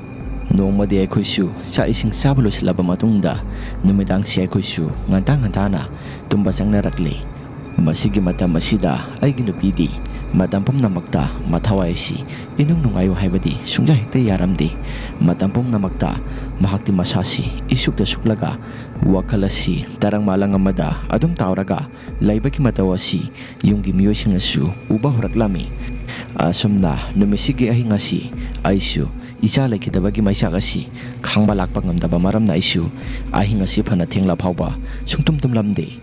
ꯅꯣꯡꯃꯗꯤ ꯑꯩꯈꯣꯏꯁꯨ ꯆꯥꯛ ꯏꯁꯤꯡ ꯆꯥꯕ ꯂꯣꯏꯁꯤꯜꯂꯕ ꯃꯇꯨꯡꯗ ꯅꯨꯃꯤꯗꯥꯡꯁꯤ ꯑꯩꯈꯣꯏꯁꯨ ꯉꯟꯇꯥ ꯉꯟꯇꯥꯅ ꯇꯨꯝꯕ ꯆꯪꯅꯔꯛꯂꯦ꯫ ꯃꯁꯤꯒꯤ ꯃꯇꯝ ꯑꯁꯤꯗ ꯑꯩꯒꯤ ꯅꯨꯄꯤꯗꯤ ꯃꯇꯝ ꯄꯨꯝꯅꯃꯛꯇ ꯃꯊꯋꯥꯏ ꯑꯁꯤ ꯏꯅꯨꯡ ꯅꯨꯡꯉꯥꯏꯌꯨ ꯍꯥꯏꯕꯗꯤ ꯁꯨꯡꯌꯥ ꯍꯦꯛꯇ ꯌꯥꯔꯝꯗꯦ꯫ ꯃꯇꯝ ꯄꯨꯝꯅꯃꯛꯇ ꯃꯍꯥꯛꯇꯤ ꯃꯁꯥꯁꯤ ꯏꯁꯨꯛꯇ ꯁꯨꯛꯂꯒ ꯋꯥꯈꯜ ꯑꯁꯤ ꯇꯔꯪ ꯃꯥꯂꯪ ꯑꯃꯗ ꯑꯗꯨꯝ ꯇꯥꯎꯔꯒ ꯂꯩꯕꯒꯤ ꯃꯇꯧ ꯑꯁꯤ ꯌꯨꯝꯒꯤ ꯃꯤꯑꯣꯏꯁꯤꯡꯅꯁꯨ ꯎꯕ ꯍꯧꯔꯛꯂꯝꯃꯤ꯫ ꯑꯁꯨꯝꯅ ꯅꯨꯃꯤꯠꯁꯤꯒꯤ ꯑꯍꯤꯡ ꯑꯁꯤ ꯑꯩꯁꯨ ꯏꯆꯥ ꯂꯩꯈꯤꯗꯕꯒꯤ ꯃꯩꯆꯥꯛ ꯑꯁꯤ ꯈꯥꯡꯕ ꯂꯥꯛꯄ ꯉꯝꯗꯕ ꯃꯔꯝꯅ ꯑꯩꯁꯨ ꯑꯍꯤꯡ ꯑꯁꯤ ꯐꯅ ꯊꯦꯡꯂ ꯐꯥꯎꯕ ꯁꯨꯡꯇꯨꯝ ꯇꯨꯝꯂꯝꯗꯦ꯫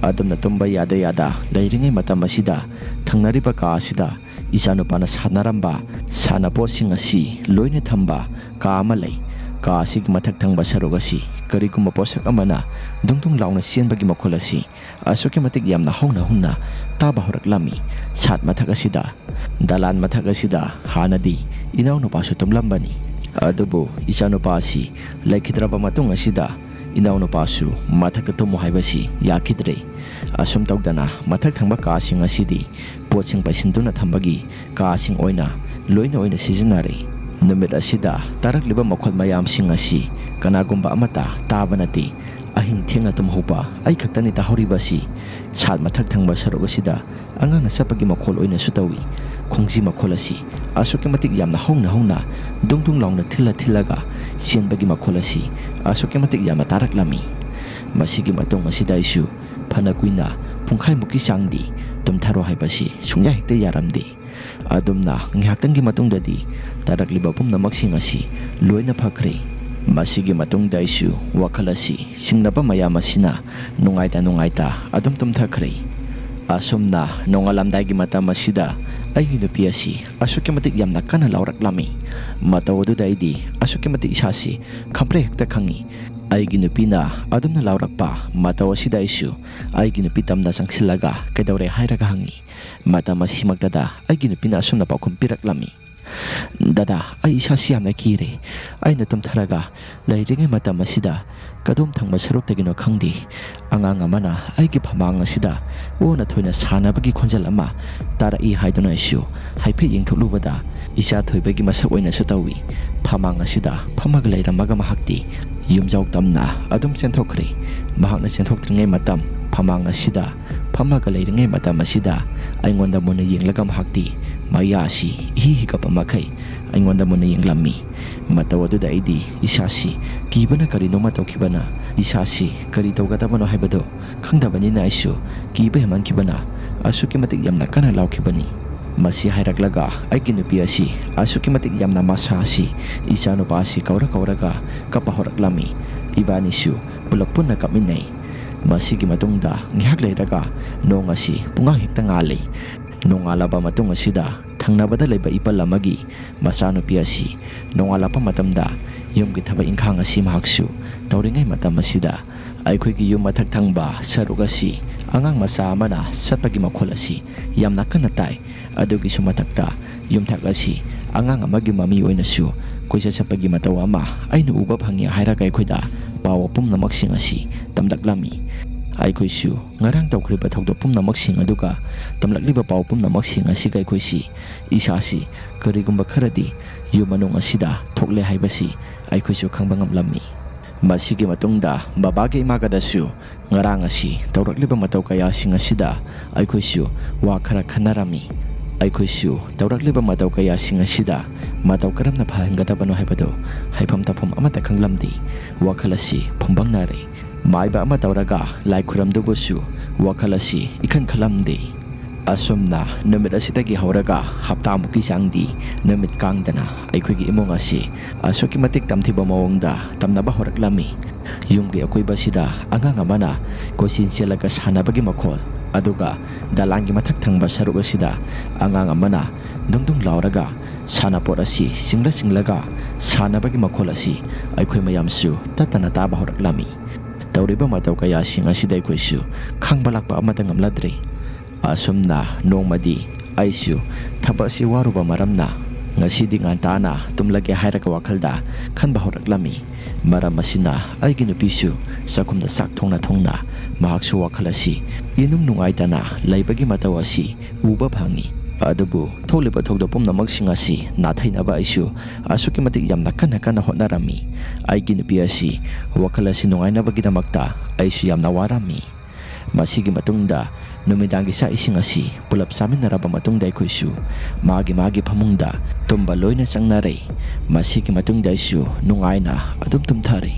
ꯑꯗꯨꯝꯅ ꯇꯨꯝꯕ ꯌꯥꯗ ꯌꯥꯗ ꯂꯩꯔꯤꯉꯩ ꯃꯇꯝ ꯑꯁꯤꯗ ꯊꯪꯅꯔꯤꯕ ꯀꯥ ꯑꯁꯤꯗ ꯏꯆꯥꯅꯨꯄꯥꯅ ꯁꯥꯟꯅꯔꯝꯕ ꯁꯥꯟꯅꯄꯣꯠꯁꯤꯡ ꯑꯁꯤ ꯂꯣꯏꯅ ꯊꯝꯕ ꯀꯥ ꯑꯃ ꯂꯩ꯫ ꯀꯥ ꯑꯁꯤꯒꯤ ꯃꯊꯛ ꯊꯪꯕ ꯁꯔꯨꯛ ꯑꯁꯤ ꯀꯔꯤꯒꯨꯝꯕ ꯄꯣꯠꯁꯛ ꯑꯃꯅ ꯗꯨꯡ ꯗꯨꯡ ꯂꯥꯎꯅ ꯆꯦꯟꯕꯒꯤ ꯃꯈꯣꯜ ꯑꯁꯤ ꯑꯁꯨꯛꯀꯤ ꯃꯇꯤꯛ ꯌꯥꯝꯅ ꯍꯧꯅ ꯍꯧꯅ ꯇꯥꯕ ꯍꯧꯔꯛꯂꯝꯃꯤ꯫ ꯁꯥꯠ ꯃꯊꯛ ꯑꯁꯤꯗ, ꯗꯂꯥꯟ ꯃꯊꯛ ꯑꯁꯤꯗ ꯍꯥꯟꯅꯗꯤ ꯏꯅꯥꯎꯅꯨꯄꯥꯁꯨ ꯇꯨꯝꯂꯝꯕꯅꯤ꯫ ꯑꯗꯨꯕꯨ ꯏꯆꯥꯅꯨꯄꯥ ꯑꯁꯤ ꯂꯩꯈꯤꯗ꯭ꯔꯕ ꯃꯇꯨꯡ ꯑꯁꯤꯗ ꯏꯅꯥꯎꯅꯨꯄꯥꯁꯨ ꯃꯊꯛꯇ ꯇꯨꯝꯃꯨ ꯍꯥꯏꯕꯁꯤ ꯌꯥꯈꯤꯗ꯭ꯔꯦ꯫ ꯑꯁꯨꯝ ꯇꯧꯗꯅ ꯃꯊꯛ ꯊꯪꯕ ꯀꯥꯁꯤꯡ ꯑꯁꯤꯗꯤ ꯄꯣꯠꯁꯤꯡ ꯄꯩꯁꯤꯟꯗꯨꯅ ꯊꯝꯕꯒꯤ ꯀꯥꯁꯤꯡ ꯑꯣꯏꯅ ꯂꯣꯏꯅ ꯑꯣꯏꯅ ꯁꯤꯖꯤꯟꯅꯔꯦ꯫ ꯅꯨꯃꯤꯠ ꯑꯁꯤꯗ ꯇꯥꯔꯛꯂꯤꯕ ꯃꯈꯣꯜ ꯃꯌꯥꯝꯁꯤꯡ ꯑꯁꯤ ꯀꯅꯥꯒꯨꯝꯕ ꯑꯃꯠꯇ ꯇꯥꯕ ꯅꯠꯇꯦ꯫ ꯑꯍꯤꯡ ꯊꯦꯡꯅ ꯇꯨꯝꯍꯧꯕ ꯑꯩ ꯈꯛꯇꯅꯤ ꯇꯥꯍꯧꯔꯤꯕ ꯑꯁꯤ꯫ ꯁꯥꯠ ꯃꯊꯛ ꯊꯪꯕ ꯁꯔꯨꯛ ꯑꯁꯤꯗ ꯑꯉꯥꯡꯅ ꯆꯠꯄꯒꯤ ꯃꯈꯣꯜ ꯑꯣꯏꯅꯁꯨ ꯇꯧꯏ꯫ ꯈꯣꯡꯖꯤ ꯃꯈꯣꯜ ꯑꯁꯤ ꯑꯁꯨꯛꯀꯤ ꯃꯇꯤꯛ ꯌꯥꯝꯅ ꯍꯧꯅ ꯍꯧꯅ ꯗꯨꯡ ꯗꯨꯡ ꯂꯥꯎꯅ ꯊꯤꯜꯂ ꯊꯤꯜꯂꯒ ꯆꯦꯟꯕꯒꯤ ꯃꯈꯣꯜ ꯑꯁꯤ ꯑꯁꯨꯛꯀꯤ ꯃꯇꯤꯛ ꯌꯥꯝꯅ ꯇꯥꯔꯛꯂꯝꯃꯤ꯫ ꯃꯁꯤꯒꯤ ꯃꯇꯨꯡ ꯑꯁꯤꯗ ꯑꯩꯁꯨ ꯐꯅ ꯀꯨꯏꯅ ꯄꯨꯡꯈꯥꯏꯃꯨꯛꯀꯤ ꯆꯥꯡꯗꯤ ꯇꯨꯝꯊꯔꯣ ꯍꯥꯏꯕꯁꯤ ꯁꯨꯡꯌꯥ ꯍꯦꯛꯇ ꯌꯥꯔꯝꯗꯦ꯫ ꯑꯗꯨꯝꯅ ꯉꯥꯏꯍꯥꯛꯇꯪꯒꯤ ꯃꯇꯨꯡꯗꯗꯤ ꯇꯥꯔꯛꯂꯤꯕ ꯄꯨꯝꯅꯃꯛꯁꯤꯡ ꯑꯁꯤ ꯂꯣꯏꯅ ꯐꯈ꯭ꯔꯦ꯫ ꯃꯁꯤꯒꯤ ꯃꯇꯨꯡꯗ ꯑꯩꯁꯨ ꯋꯥꯈꯜ ꯑꯁꯤ ꯆꯤꯡꯅꯕ ꯃꯌꯥꯝ ꯑꯁꯤꯅ ꯅꯨꯡꯉꯥꯏꯇ ꯅꯨꯡꯉꯥꯏꯇ ꯑꯗꯨꯝ ꯇꯨꯝꯊꯈ꯭ꯔꯦ꯫ ꯑꯁꯨꯝꯅ ꯅꯣꯡꯉꯥꯜꯂꯝꯗꯥꯏꯒꯤ ꯃꯇꯝ ꯑꯁꯤꯗ ꯑꯩꯒꯤ ꯅꯨꯄꯤ ꯑꯁꯤ ꯑꯁꯨꯛꯀꯤ ꯃꯇꯤꯛ ꯌꯥꯝꯅ ꯀꯟꯅ ꯂꯥꯎꯔꯛꯂꯝꯃꯤ꯫ ꯃꯇꯧ ꯑꯗꯨꯗ ꯑꯩꯗꯤ ꯑꯁꯨꯛꯀꯤ ꯃꯇꯤꯛ ꯏꯁꯥꯁꯤ ꯈꯪꯄ꯭ꯔꯦꯛ ꯍꯦꯛꯇ ꯈꯪꯉꯤ꯫ ꯑꯩꯒꯤ ꯅꯨꯄꯤꯅ ꯑꯗꯨꯝꯅ ꯂꯥꯎꯔꯛꯄ ꯃꯇꯧ ꯑꯁꯤꯗ ꯑꯩꯁꯨ ꯑꯩꯒꯤ ꯅꯨꯄꯤ ꯇꯝꯅ ꯆꯪꯁꯤꯜꯂꯒ "ꯀꯩꯗꯧꯔꯦ?" ꯍꯥꯏꯔꯒ ꯍꯪꯉꯤ꯫ ꯃꯇꯝ ꯑꯁꯤꯃꯛꯇꯗ ꯑꯩꯒꯤ ꯅꯨꯄꯤꯅ ꯑꯁꯨꯝꯅ ꯄꯥꯎꯈꯨꯝ ꯄꯤꯔꯛꯂꯝꯃꯤ, "ꯗꯗꯥ, ꯑꯩ ꯏꯁꯥꯁꯤ ꯌꯥꯝꯅ ꯀꯤꯔꯦ꯫ ꯑꯩꯅ ꯇꯨꯝꯊꯔꯒ ꯂꯩꯔꯤꯉꯩ ꯃꯇꯝ ꯑꯁꯤꯗ ꯀꯗꯣꯝ ꯊꯪꯕ ꯁꯔꯨꯛꯇꯒꯤꯅꯣ ꯈꯪꯗꯦ, ꯑꯉꯥꯡ ꯑꯃꯅ ꯑꯩꯒꯤ ꯐꯃꯥꯡ ꯑꯁꯤꯗ ꯑꯣꯟꯅ ꯊꯣꯏꯅ ꯁꯥꯟꯅꯕꯒꯤ ꯈꯣꯟꯖꯦꯜ ꯑꯃ ꯇꯥꯔꯛꯏ" ꯍꯥꯏꯗꯨꯅ ꯑꯩꯁꯨ ꯍꯥꯏꯐꯦꯠ ꯌꯦꯡꯊꯣꯛꯂꯨꯕꯗ ꯏꯆꯥ ꯊꯣꯏꯕꯒꯤ ꯃꯁꯛ ꯑꯣꯏꯅꯁꯨ ꯇꯧꯏ꯫ ꯐꯃꯥꯡ ꯑꯁꯤꯗ ꯐꯝꯃꯒ ꯂꯩꯔꯝꯃꯒ ꯃꯍꯥꯛꯇꯤ ꯌꯨꯝꯖꯥꯎ ꯇꯝꯅ ꯑꯗꯨꯝ ꯆꯦꯟꯊꯣꯛꯈ꯭ꯔꯦ꯫ ꯃꯍꯥꯛꯅ ꯆꯦꯟꯊꯣꯛꯇ꯭ꯔꯤꯉꯩ ꯃꯇꯝ ꯃꯃꯥꯡ ꯑꯁꯤꯗ ꯐꯝꯃꯒ ꯂꯩꯔꯤꯉꯩ ꯃꯇꯝ ꯑꯁꯤꯗ ꯑꯩꯉꯣꯟꯗ ꯃꯨꯟꯅ ꯌꯦꯡꯂꯒ ꯃꯍꯥꯛꯇꯤ ꯃꯌꯥ ꯑꯁꯤ ꯏꯍꯤ ꯍꯤꯒꯠꯄ ꯃꯈꯩ ꯑꯩꯉꯣꯟꯗ ꯃꯨꯟꯅ ꯌꯦꯡꯂꯝꯃꯤ꯫ ꯃꯇꯧ ꯑꯗꯨꯗ ꯑꯩꯗꯤ ꯏꯁꯥꯁꯤ ꯀꯤꯕꯅ ꯀꯔꯤꯅꯣꯃ ꯇꯧꯈꯤꯕꯅ, ꯏꯁꯥꯁꯤ ꯀꯔꯤ ꯇꯧꯒꯗꯕꯅꯣ ꯍꯥꯏꯕꯗꯨ ꯈꯪꯗꯕꯅꯤꯅ ꯑꯩꯁꯨ ꯀꯤꯕ ꯍꯦꯟꯃꯟꯈꯤꯕꯅ ꯑꯁꯨꯛꯀꯤ ꯃꯇꯤꯛ ꯌꯥꯝꯅ ꯀꯟꯅ ꯂꯥꯎꯈꯤꯕꯅꯤ꯫ ꯃꯁꯤ ꯍꯥꯏꯔꯛꯂꯒ ꯑꯩꯒꯤ ꯅꯨꯄꯤ ꯑꯁꯤ ꯑꯁꯨꯛꯀꯤ ꯃꯇꯤꯛ ꯌꯥꯝꯅ ꯃꯁꯥ ꯑꯁꯤ ꯏꯆꯥꯅꯨꯄꯥ ꯑꯁꯤ ꯀꯧꯔ ꯀꯧꯔꯒ ꯀꯞꯄ ꯍꯧꯔꯛꯂꯝꯃꯤ꯫ ꯏꯕꯥꯅꯤꯁꯨ ꯄꯨꯂꯞ ꯄꯨꯟꯅ ꯀꯞꯃꯤꯟꯅꯩ꯫ ꯃꯁꯤꯒꯤ ꯃꯇꯨꯡꯗ ꯉꯥꯏꯍꯥꯛ ꯂꯩꯔꯒ ꯅꯣꯡ ꯑꯁꯤ ꯄꯨꯡꯉꯥꯡ ꯍꯦꯛꯇ ꯉꯥꯜꯂꯤ꯫ ꯅꯣꯡꯉꯥꯜꯂꯕ ꯃꯇꯨꯡ ꯑꯁꯤꯗ ꯊꯪꯅꯕꯗ ꯂꯩꯕ ꯏꯄꯜ ꯑꯃꯒꯤ ꯃꯆꯥꯅꯨꯄꯤ ꯑꯁꯤ ꯅꯣꯡꯉꯥꯜꯂꯛꯄ ꯃꯇꯝꯗ ꯌꯨꯝꯒꯤ ꯊꯕꯛ ꯏꯪꯈꯥꯡ ꯑꯁꯤ ꯃꯍꯥꯛꯁꯨ ꯇꯧꯔꯤꯉꯩ ꯃꯇꯝ ꯑꯁꯤꯗ ꯑꯩꯈꯣꯏꯒꯤ ꯌꯨꯝ ꯃꯊꯛ ꯊꯪꯕ ꯁꯔꯨꯛ ꯑꯁꯤ ꯑꯉꯥꯡ ꯃꯆꯥ ꯑꯃꯅ ꯆꯠꯄꯒꯤ ꯃꯈꯣꯜ ꯑꯁꯤ ꯌꯥꯝꯅ ꯀꯟꯅ ꯇꯥꯏ꯫ ꯑꯗꯨꯒꯤꯁꯨ ꯃꯊꯛꯇ ꯌꯨꯝꯊꯛ ꯑꯁꯤ ꯑꯉꯥꯡ ꯑꯃꯒꯤ ꯃꯃꯤ ꯑꯣꯏꯅꯁꯨ ꯀꯣꯏꯆꯠ ꯆꯠꯄꯒꯤ ꯃꯇꯧ ꯑꯃ ꯑꯩꯅ ꯎꯕ ꯐꯪꯉꯤ ꯍꯥꯏꯔꯒ ꯑꯩꯈꯣꯏꯗ ꯄꯥꯎ ꯄꯨꯝꯅꯃꯛꯁꯤꯡ ꯑꯁꯤ ꯇꯝꯂꯛꯂꯝꯃꯤ꯫ ꯑꯩꯈꯣꯏꯁꯨ ꯉꯔꯥꯡ ꯇꯧꯈ꯭ꯔꯤꯕ ꯊꯧꯗꯣꯛ ꯄꯨꯝꯅꯃꯛꯁꯤꯡ ꯑꯗꯨꯒ ꯇꯝꯂꯛꯂꯤꯕ ꯄꯥꯎ ꯄꯨꯝꯅꯃꯛꯁꯤꯡ ꯑꯁꯤꯒ ꯑꯩꯈꯣꯏꯁꯤ ꯏꯁꯥꯁꯤ ꯀꯔꯤꯒꯨꯝꯕ ꯈꯔꯗꯤ ꯌꯨꯝ ꯃꯅꯨꯡ ꯑꯁꯤꯗ ꯊꯣꯛꯂꯦ ꯍꯥꯏꯕꯁꯤ ꯑꯩꯈꯣꯏꯁꯨ ꯈꯪꯕ ꯉꯝꯂꯝꯃꯤ꯫ ꯃꯁꯤꯒꯤ ꯃꯇꯨꯡꯗ ꯕꯕꯥꯒ ꯏꯃꯥꯒꯗꯁꯨ ꯉꯔꯥꯡ ꯑꯁꯤ ꯇꯧꯔꯛꯂꯤꯕ ꯃꯇꯧ ꯀꯌꯥꯁꯤꯡ ꯑꯁꯤꯗ ꯑꯩꯈꯣꯏꯁꯨ ꯋꯥ ꯈꯔ ꯈꯟꯅꯔꯝꯃꯤ꯫ ꯑꯩꯈꯣꯏꯁꯨ ꯇꯧꯔꯛꯂꯤꯕ ꯃꯇꯧ ꯀꯌꯥꯁꯤꯡ ꯑꯁꯤꯗ ꯃꯇꯧ ꯀꯔꯝꯅ ꯐꯍꯟꯒꯗꯕꯅꯣ ꯍꯥꯏꯕꯗꯨ ꯍꯥꯏꯐꯝ ꯇꯧꯐꯝ ꯑꯃꯠꯇ ꯈꯪꯂꯝꯗꯦ꯫ ꯋꯥꯈꯜ ꯑꯁꯤ ꯐꯨꯝꯕꯪꯅꯔꯦ꯫ ꯃꯥꯏꯕ ꯑꯃ ꯇꯧꯔꯒ ꯂꯥꯏ ꯈꯨꯔꯝꯗꯨꯕꯨꯁꯨ ꯋꯥꯈꯜ ꯑꯁꯤ ꯏꯈꯟ ꯈꯜꯂꯝꯗꯦ꯫ ꯑꯁꯨꯝꯅ ꯅꯨꯃꯤꯠ ꯑꯁꯤꯗꯒꯤ ꯍꯧꯔꯒ ꯍꯞꯇꯥꯃꯨꯛꯀꯤ ꯆꯥꯡꯗꯤ ꯅꯨꯃꯤꯠ ꯀꯥꯡꯗꯅ ꯑꯩꯈꯣꯏꯒꯤ ꯏꯃꯨꯡ ꯑꯁꯤ ꯑꯁꯨꯛꯀꯤ ꯃꯇꯤꯛ ꯇꯝꯊꯤꯕ ꯃꯑꯣꯡꯗ ꯇꯝꯅꯕ ꯍꯧꯔꯛꯂꯝꯃꯤ꯫ ꯌꯨꯝꯒꯤ ꯑꯀꯣꯏꯕꯁꯤꯗ ꯑꯉꯥꯡ ꯑꯃꯅ ꯀꯣꯏꯆꯦꯟ ꯆꯦꯜꯂꯒ ꯁꯥꯟꯅꯕꯒꯤ ꯃꯈꯣꯜ, ꯑꯗꯨꯒ ꯗꯂꯥꯟꯒꯤ ꯃꯊꯛ ꯊꯪꯕ ꯁꯔꯨꯛ ꯑꯁꯤꯗ ꯑꯉꯥꯡ ꯑꯃꯅ ꯗꯨꯡ ꯗꯨꯡ ꯂꯥꯎꯔꯒ ꯁꯥꯟꯅꯄꯣꯠ ꯑꯁꯤ ꯆꯤꯡꯂ ꯆꯤꯡꯂꯒ ꯁꯥꯟꯅꯕꯒꯤ ꯃꯈꯣꯜ ꯑꯁꯤ ꯑꯩꯈꯣꯏ ꯃꯌꯥꯝꯁꯨ ꯇꯠꯇꯅ ꯇꯥꯕ ꯍꯧꯔꯛꯂꯝꯃꯤ꯫ ꯇꯧꯔꯤꯕ ꯃꯇꯧ ꯀꯌꯥꯁꯤꯡ ꯑꯁꯤꯗ ꯑꯩꯈꯣꯏꯁꯨ ꯈꯪꯕ ꯂꯥꯛꯄ ꯑꯃꯠꯇ ꯉꯝꯂꯗ꯭ꯔꯦ꯫ ꯑꯁꯨꯝꯅ ꯅꯣꯡꯃꯗꯤ ꯑꯩꯁꯨ ꯊꯕꯛ ꯑꯁꯤ ꯋꯥꯔꯨꯕ ꯃꯔꯝꯅ ꯉꯁꯤꯗꯤ ꯉꯟꯇꯥꯅ ꯇꯨꯝꯂꯒꯦ ꯍꯥꯏꯔꯒ ꯋꯥꯈꯜꯗ ꯈꯟꯕ ꯍꯧꯔꯛꯂꯝꯃꯤ꯫ ꯃꯔꯝ ꯑꯁꯤꯅ ꯑꯩꯒꯤ ꯅꯨꯄꯤꯁꯨ ꯆꯥꯛꯈꯨꯝꯗ ꯆꯥꯛ ꯊꯣꯡꯅ ꯊꯣꯡꯅ ꯃꯍꯥꯛꯁꯨ ꯋꯥꯈꯜ ꯑꯁꯤ ꯏꯅꯨꯡ ꯅꯨꯡꯉꯥꯏꯇꯅ ꯂꯩꯕꯒꯤ ꯃꯇꯧ ꯑꯁꯤ ꯎꯕ ꯐꯪꯉꯤ꯫ ꯑꯗꯨꯕꯨ ꯊꯣꯛꯂꯤꯕ ꯊꯧꯗꯣꯛ ꯄꯨꯝꯅꯃꯛꯁꯤꯡ ꯑꯁꯤ ꯅꯥꯊꯩꯅꯕ ꯑꯩꯁꯨ ꯑꯁꯨꯛꯀꯤ ꯃꯇꯤꯛ ꯌꯥꯝꯅ ꯀꯟꯅ ꯀꯟꯅ ꯍꯣꯠꯅꯔꯝꯃꯤ꯫ ꯑꯩꯒꯤ ꯅꯨꯄꯤ ꯑꯁꯤ ꯋꯥꯈꯜ ꯑꯁꯤ ꯅꯨꯡꯉꯥꯏꯅꯕꯒꯤꯗꯃꯛꯇ ꯑꯩꯁꯨ ꯌꯥꯝꯅ ꯋꯥꯔꯝꯃꯤ꯫ ꯃꯁꯤꯒꯤ ꯃꯇꯨꯡꯗ ꯅꯨꯃꯤꯗꯥꯡꯒꯤ ꯆꯥꯛ ꯏꯁꯤꯡ ꯑꯁꯤ ꯄꯨꯂꯞ ꯆꯥꯃꯤꯟꯅꯔꯕ ꯃꯇꯨꯡꯗ ꯑꯩꯈꯣꯏꯁꯨ ꯃꯥꯒꯤ ꯃꯥꯒꯤ ꯐꯃꯨꯡꯗ ꯇꯨꯝꯕ ꯂꯣꯏꯅ ꯆꯪꯅꯔꯦ꯫ ꯃꯁꯤꯒꯤ ꯃꯇꯨꯡꯗ ꯑꯩꯁꯨ ꯅꯨꯡꯉꯥꯏꯅ ꯑꯗꯨꯝ ꯇꯨꯝꯊꯔꯦ꯫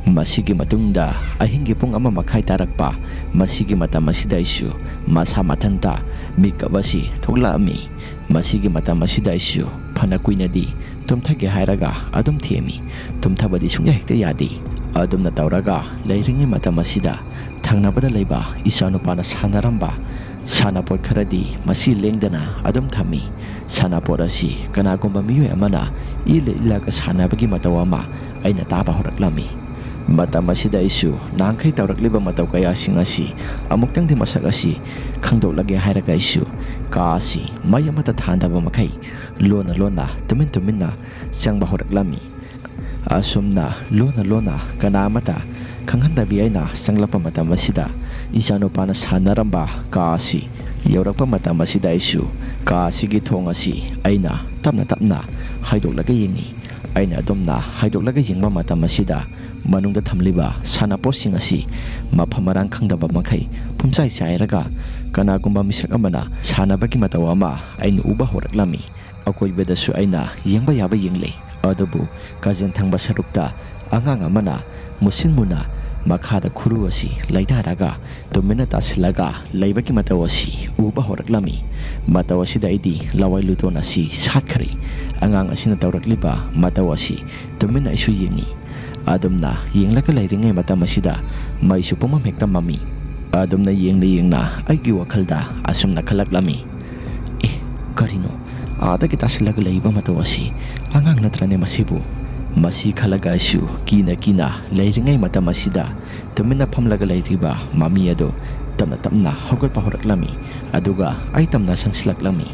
ꯃꯁꯤꯒꯤ ꯃꯇꯨꯡꯗ ꯑꯍꯤꯡꯒꯤ ꯄꯨꯡ ꯑꯃ ꯃꯈꯥꯏ ꯇꯥꯔꯛꯄ, ꯃꯁꯤꯒꯤ ꯃꯇꯝ ꯑꯁꯤꯗ ꯑꯩꯁꯨ ꯃꯁꯥ ꯃꯊꯟꯇ ꯃꯤꯀꯞ ꯑꯁꯤ ꯊꯣꯛꯂꯛꯑꯝꯃꯤ꯫ ꯃꯁꯤꯒꯤ ꯃꯇꯝ ꯑꯁꯤꯗ ꯑꯩꯁꯨ ꯐꯅ ꯀꯨꯏꯅꯗꯤ ꯇꯨꯝꯊꯒꯦ ꯍꯥꯏꯔꯒ ꯑꯗꯨꯝ ꯊꯦꯝꯃꯤ꯫ ꯇꯨꯝꯊꯕꯗꯤ ꯁꯨꯡꯌꯥ ꯍꯦꯛꯇ ꯌꯥꯗꯦ꯫ ꯑꯗꯨꯝꯅ ꯇꯧꯔꯒ ꯂꯩꯔꯤꯉꯩ ꯃꯇꯝ ꯑꯁꯤꯗ ꯊꯪꯅꯕꯗ ꯂꯩꯕ ꯏꯆꯥꯅꯨꯄꯥꯅ ꯁꯥꯟꯅꯔꯝꯕ ꯁꯥꯟꯅꯄꯣꯠ ꯈꯔꯗꯤ ꯃꯁꯤ ꯂꯦꯡꯗꯅ ꯑꯗꯨꯝ ꯊꯝꯃꯤ꯫ ꯁꯥꯟꯅꯄꯣꯠ ꯑꯁꯤ ꯀꯅꯥꯒꯨꯝꯕ ꯃꯤꯑꯣꯏ ꯑꯃꯅ ꯏꯜꯂ ꯏꯜꯂꯒ ꯁꯥꯟꯅꯕꯒꯤ ꯃꯇꯧ ꯑꯃ ꯑꯩꯅ ꯇꯥꯕ ꯍꯧꯔꯛꯂꯝꯃꯤ꯫ ꯃꯇꯝ ꯑꯁꯤꯗ ꯑꯩꯁꯨ ꯅꯍꯥꯟꯈꯩ ꯇꯧꯔꯛꯂꯤꯕ ꯃꯇꯧ ꯀꯌꯥꯁꯤꯡ ꯑꯁꯤ ꯑꯃꯨꯛꯇꯪꯗꯤ ꯃꯁꯛ ꯑꯁꯤ ꯈꯪꯗꯣꯛꯂꯒꯦ ꯍꯥꯏꯔꯒ ꯑꯩꯁꯨ ꯀꯥ ꯑꯁꯤ ꯃꯩ ꯑꯃꯠꯇ ꯊꯥꯟꯗꯕ ꯃꯈꯩ ꯂꯣꯟꯅ ꯂꯣꯟꯅ ꯇꯨꯃꯤꯟ ꯇꯨꯃꯤꯟꯅ ꯆꯪꯕ ꯍꯧꯔꯛꯂꯝꯃꯤ꯫ ꯑꯁꯨꯝꯅ ꯂꯣꯟꯅ ꯂꯣꯟꯅ ꯀꯅꯥ ꯑꯃꯠꯇ ꯈꯪꯍꯟꯗꯕꯤ ꯑꯩꯅ ꯆꯪꯂꯛꯄ ꯃꯇꯝ ꯑꯁꯤꯗ ꯏꯆꯥꯅꯨꯄꯥꯅ ꯁꯥꯟꯅꯔꯝꯕ ꯀꯥ ꯑꯁꯤ ꯌꯧꯔꯛꯄ ꯃꯇꯝ ꯑꯁꯤꯗ ꯑꯩꯁꯨ ꯀꯥ ꯑꯁꯤꯒꯤ ꯊꯣꯡ ꯑꯁꯤ ꯑꯩꯅ ꯇꯞꯅ ꯇꯞꯅ ꯍꯥꯏꯗꯣꯛꯂꯒ ꯌꯦꯡꯉꯤ꯫ ꯑꯩꯅ ꯑꯗꯨꯝꯅ ꯍꯥꯏꯗꯣꯛꯂꯒ ꯌꯦꯡꯕ ꯃꯇꯝ ꯑꯁꯤꯗ ꯃꯅꯨꯡꯗ ꯊꯝꯂꯤꯕ ꯁꯥꯟꯅꯄꯣꯠꯁꯤꯡ ꯑꯁꯤ ꯃꯐꯝ ꯃꯔꯥꯡ ꯈꯪꯗꯕ ꯃꯈꯩ ꯄꯨꯝꯆꯥꯏ ꯆꯥꯏꯔꯒ ꯀꯅꯥꯒꯨꯝꯕ ꯃꯤꯁꯛ ꯑꯃꯅ ꯁꯥꯟꯅꯕꯒꯤ ꯃꯇꯧ ꯑꯃ ꯑꯩꯅ ꯎꯕ ꯍꯧꯔꯛꯂꯝꯃꯤ꯫ ꯑꯀꯣꯏꯕꯗꯁꯨ ꯑꯩꯅ ꯌꯦꯡꯕ ꯌꯥꯕ ꯌꯦꯡꯂꯦ, ꯑꯗꯨꯕꯨ ꯀꯥꯖꯦꯟ ꯊꯪꯕ ꯁꯔꯨꯛꯇ ꯑꯉꯥꯡ ꯑꯃꯅ ꯃꯨꯁꯤꯟ ꯃꯨꯅ ꯃꯈꯥꯗ ꯈꯨꯔꯨ ꯑꯁꯤ ꯂꯩꯇꯥꯔꯒ ꯇꯨꯃꯤꯟꯅ ꯇꯥꯁꯤꯜꯂꯒ ꯂꯩꯕꯒꯤ ꯃꯇꯧ ꯑꯁꯤ ꯎꯕ ꯍꯧꯔꯛꯂꯝꯃꯤ꯫ ꯃꯇꯧ ꯑꯁꯤꯗ ꯑꯩꯗꯤ ꯂꯋꯥꯏ ꯂꯨꯇꯣꯟ ꯑꯁꯤ ꯁꯥꯠꯈ꯭ꯔꯦ꯫ ꯑꯉꯥꯡ ꯑꯁꯤꯅ ꯇꯧꯔꯛꯂꯤꯕ ꯃꯇꯧ ꯑꯁꯤ ꯇꯨꯃꯤꯟꯅ ꯑꯩꯁꯨ ꯌꯦꯡꯉꯤ꯫ ꯑꯗꯨꯝꯅ ꯌꯦꯡꯂꯒ ꯂꯩꯔꯤꯉꯩ ꯃꯇꯝ ꯑꯁꯤꯗ ꯃꯩꯁꯨ ꯄꯨꯝꯃꯝ ꯍꯦꯛꯇ ꯃꯝꯃꯤ꯫ ꯑꯗꯨꯝꯅ ꯌꯦꯡꯅ ꯌꯦꯡꯅ ꯑꯩꯒꯤ ꯋꯥꯈꯜꯗ ꯑꯁꯨꯝꯅ ꯈꯜꯂꯛꯂꯝꯃꯤ, "ꯑꯦ, ꯀꯔꯤꯅꯣ? ꯑꯥꯗꯒꯤ ꯇꯥꯁꯤꯜꯂꯒ ꯂꯩꯕ ꯃꯇꯧ ꯑꯁꯤ ꯑꯉꯥꯡ ꯅꯠꯇ꯭ꯔꯅꯦ ꯃꯁꯤꯕꯨ?" ꯃꯁꯤ ꯈꯜꯂꯒ ꯑꯩꯁꯨ ꯀꯤꯅ ꯀꯤꯅ ꯂꯩꯔꯤꯉꯩ ꯃꯇꯝ ꯑꯁꯤꯗ ꯇꯨꯃꯤꯟꯅ ꯐꯝꯂꯒ ꯂꯩꯔꯤꯕ ꯃꯃꯤ ꯑꯗꯨ ꯇꯞꯅ ꯇꯞꯅ ꯍꯧꯒꯠꯄ ꯍꯧꯔꯛꯂꯝꯃꯤ꯫ ꯑꯗꯨꯒ ꯑꯩ ꯇꯝꯅ ꯁꯪꯁꯤꯜꯂꯛꯂꯝꯃꯤ꯫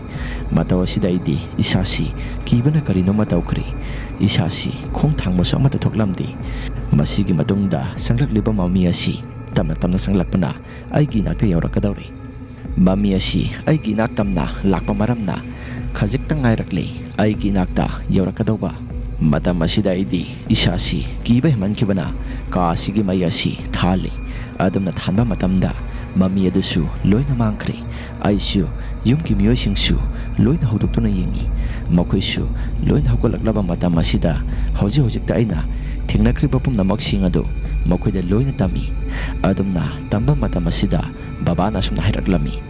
ꯃꯇꯧ ꯑꯁꯤꯗ ꯑꯩꯗꯤ ꯏꯁꯥꯁꯤ ꯀꯤꯕꯅ ꯀꯔꯤꯅꯣꯃ ꯇꯧꯈ꯭ꯔꯦ꯫ ꯏꯁꯥꯁꯤ ꯈꯣꯡ ꯊꯥꯡꯕꯁꯨ ꯑꯃꯠꯇ ꯊꯣꯛꯂꯝꯗꯦ꯫ ꯃꯁꯤꯒꯤ ꯃꯇꯨꯡꯗ ꯆꯪꯂꯛꯂꯤꯕ ꯃꯃꯤ ꯑꯁꯤ ꯇꯞꯅ ꯇꯞꯅ ꯆꯪꯂꯛꯄꯅ ꯑꯩꯒꯤ ꯏꯅꯥꯛꯇ ꯌꯧꯔꯛꯀꯗꯧꯔꯦ꯫ ꯃꯃꯤ ꯑꯁꯤ ꯑꯩꯒꯤ ꯏꯅꯥꯛ ꯇꯝꯅ ꯂꯥꯛꯄ ꯃꯔꯝꯅ ꯈꯖꯤꯛꯇꯪ ꯉꯥꯏꯔꯛꯂꯦ ꯑꯩꯒꯤ ꯏꯅꯥꯛꯇ ꯌꯧꯔꯛꯀꯗꯧꯕ꯫ ꯃꯇꯝ ꯑꯁꯤꯗ ꯑꯩꯗꯤ ꯏꯁꯥꯁꯤ ꯀꯤꯕ ꯍꯦꯟꯃꯟꯈꯤꯕꯅ ꯀꯥ ꯑꯁꯤꯒꯤ ꯃꯩ ꯑꯁꯤ ꯊꯥꯜꯂꯤ꯫ ꯑꯗꯨꯝꯅ ꯊꯥꯟꯕ ꯃꯇꯝꯗ ꯃꯃꯤ ꯑꯗꯨꯁꯨ ꯂꯣꯏꯅ ꯃꯥꯡꯈ꯭ꯔꯦ꯫ ꯑꯩꯁꯨ ꯌꯨꯝꯒꯤ ꯃꯤꯑꯣꯏꯁꯤꯡꯁꯨ ꯂꯣꯏꯅ ꯍꯧꯗꯣꯛꯇꯨꯅ ꯌꯦꯡꯉꯤ꯫ ꯃꯈꯣꯏꯁꯨ ꯂꯣꯏꯅ ꯍꯧꯒꯠꯂꯛꯂꯕ ꯃꯇꯝ ꯑꯁꯤꯗ ꯍꯧꯖꯤꯛ ꯍꯧꯖꯤꯛꯇ ꯑꯩꯅ ꯊꯦꯡꯅꯈ꯭ꯔꯤꯕ ꯄꯨꯝꯅꯃꯛꯁꯤꯡ ꯑꯗꯨ ꯃꯈꯣꯏꯗ ꯂꯣꯏꯅ ꯇꯝꯃꯤ꯫ ꯑꯗꯨꯝꯅ ꯇꯝꯕ ꯃꯇꯝ ꯑꯁꯤꯗ ꯕꯕꯥꯅ ꯑꯁꯨꯝꯅ ꯍꯥꯏꯔꯛꯂꯝꯃꯤ,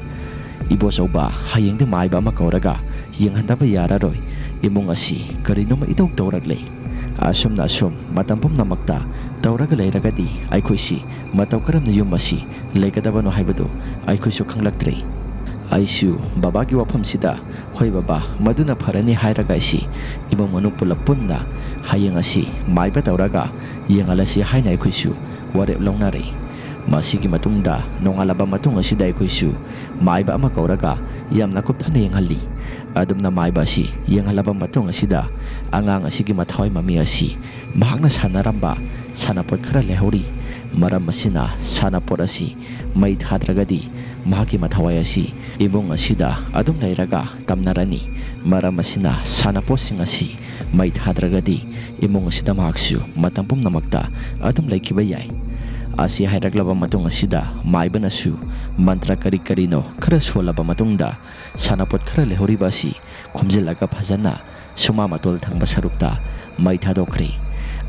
"ꯏꯕꯣꯆꯧꯕ, ꯍꯌꯦꯡꯗꯤ ꯃꯥꯏꯕ ꯑꯃ ꯀꯧꯔꯒ ꯌꯦꯡꯍꯟꯗꯕ ꯌꯥꯔꯔꯣꯏ꯫ ꯏꯃꯨꯡ ꯑꯁꯤ ꯀꯔꯤꯅꯣꯃ ꯏꯇꯧ ꯇꯧꯔꯛꯂꯦ꯫" ꯑꯁꯨꯝꯅ ꯑꯁꯨꯝ ꯃꯇꯝ ꯄꯨꯝꯅꯃꯛꯇ ꯇꯧꯔꯒ ꯂꯩꯔꯒꯗꯤ ꯑꯩꯈꯣꯏꯁꯤ ꯃꯇꯧ ꯀꯔꯝꯅ ꯌꯨꯝ ꯑꯁꯤ ꯂꯩꯒꯗꯕꯅꯣ ꯍꯥꯏꯕꯗꯨ ꯑꯩꯈꯣꯏꯁꯨ ꯈꯪꯂꯛꯇ꯭ꯔꯦ꯫ ꯑꯩꯁꯨ ꯕꯕꯥꯒꯤ ꯋꯥꯐꯝꯁꯤꯗ, "ꯍꯣꯏ ꯕꯕꯥ, ꯃꯗꯨꯅ ꯐꯔꯅꯤ" ꯍꯥꯏꯔꯒ ꯑꯩꯁꯤ ꯏꯃꯨꯡ ꯃꯅꯨꯡ ꯄꯨꯂꯞ ꯄꯨꯟꯅ ꯍꯌꯦꯡ ꯑꯁꯤ ꯃꯥꯏꯕ ꯇꯧꯔꯒ ꯌꯦꯡꯍꯜꯂꯁꯤ ꯍꯥꯏꯅ ꯑꯩꯈꯣꯏꯁꯨ ꯋꯥꯔꯦꯞ ꯂꯧꯅꯔꯦ꯫ ꯃꯁꯤꯒꯤ ꯃꯇꯨꯡꯗ ꯅꯣꯡꯉꯥꯜꯂꯕ ꯃꯇꯨꯡ ꯑꯁꯤꯗ ꯑꯩꯈꯣꯏꯁꯨ ꯃꯥꯏꯕ ꯑꯃ ꯀꯧꯔꯒ ꯌꯥꯝꯅ ꯀꯨꯞꯊꯅ ꯌꯦꯡꯍꯜꯂꯤ꯫ ꯑꯗꯨꯝꯅ ꯃꯥꯏꯕ ꯑꯁꯤ ꯌꯦꯡꯍꯜꯂꯕ ꯃꯇꯨꯡ ꯑꯁꯤꯗ ꯑꯉꯥꯡ ꯑꯁꯤꯒꯤ ꯃꯊꯋꯥꯏ ꯃꯃꯤ ꯑꯁꯤ ꯃꯍꯥꯛꯅ ꯁꯥꯟꯅꯔꯝꯕ ꯁꯥꯟꯅꯄꯣꯠ ꯈꯔ ꯂꯩꯍꯧꯔꯤ꯫ ꯃꯔꯝ ꯑꯁꯤꯅ ꯁꯥꯟꯅꯄꯣꯠ ꯑꯁꯤ ꯃꯩ ꯊꯥꯗ꯭ꯔꯒꯗꯤ ꯃꯍꯥꯛꯀꯤ ꯃꯊꯋꯥꯏ ꯑꯁꯤ ꯏꯃꯨꯡ ꯑꯁꯤꯗ ꯑꯗꯨꯝ ꯂꯩꯔꯒ ꯇꯝꯅꯔꯅꯤ꯫ ꯃꯔꯝ ꯑꯁꯤꯅ ꯁꯥꯟꯅꯄꯣꯠꯁꯤꯡ ꯑꯁꯤ ꯃꯩ ꯊꯥꯗ꯭ꯔꯒꯗꯤ ꯏꯃꯨꯡ ꯑꯁꯤꯗ ꯃꯍꯥꯛꯁꯨ ꯃꯇꯝ ꯄꯨꯝꯅꯃꯛꯇ ꯑꯗꯨꯝ ꯂꯩꯈꯤꯕ ꯌꯥꯏ꯫ ꯑꯁꯤ ꯍꯥꯏꯔꯛꯂꯕ ꯃꯇꯨꯡ ꯑꯁꯤꯗ ꯃꯥꯏꯕꯅꯁꯨ ꯃꯟꯇ꯭ꯔ ꯀꯔꯤ ꯀꯔꯤꯅꯣ ꯈꯔ ꯁꯣꯜꯂꯕ ꯃꯇꯨꯡꯗ ꯁꯥꯟꯅꯄꯣꯠ ꯈꯔ ꯂꯩꯍꯧꯔꯤꯕ ꯑꯁꯤ ꯈꯣꯝꯖꯤꯜꯂꯒ ꯐꯖꯅ ꯁꯨꯃꯥꯡ ꯃꯇꯣꯜ ꯊꯪꯕ ꯁꯔꯨꯛꯇ ꯃꯩ ꯊꯥꯗꯣꯛꯈ꯭ꯔꯦ꯫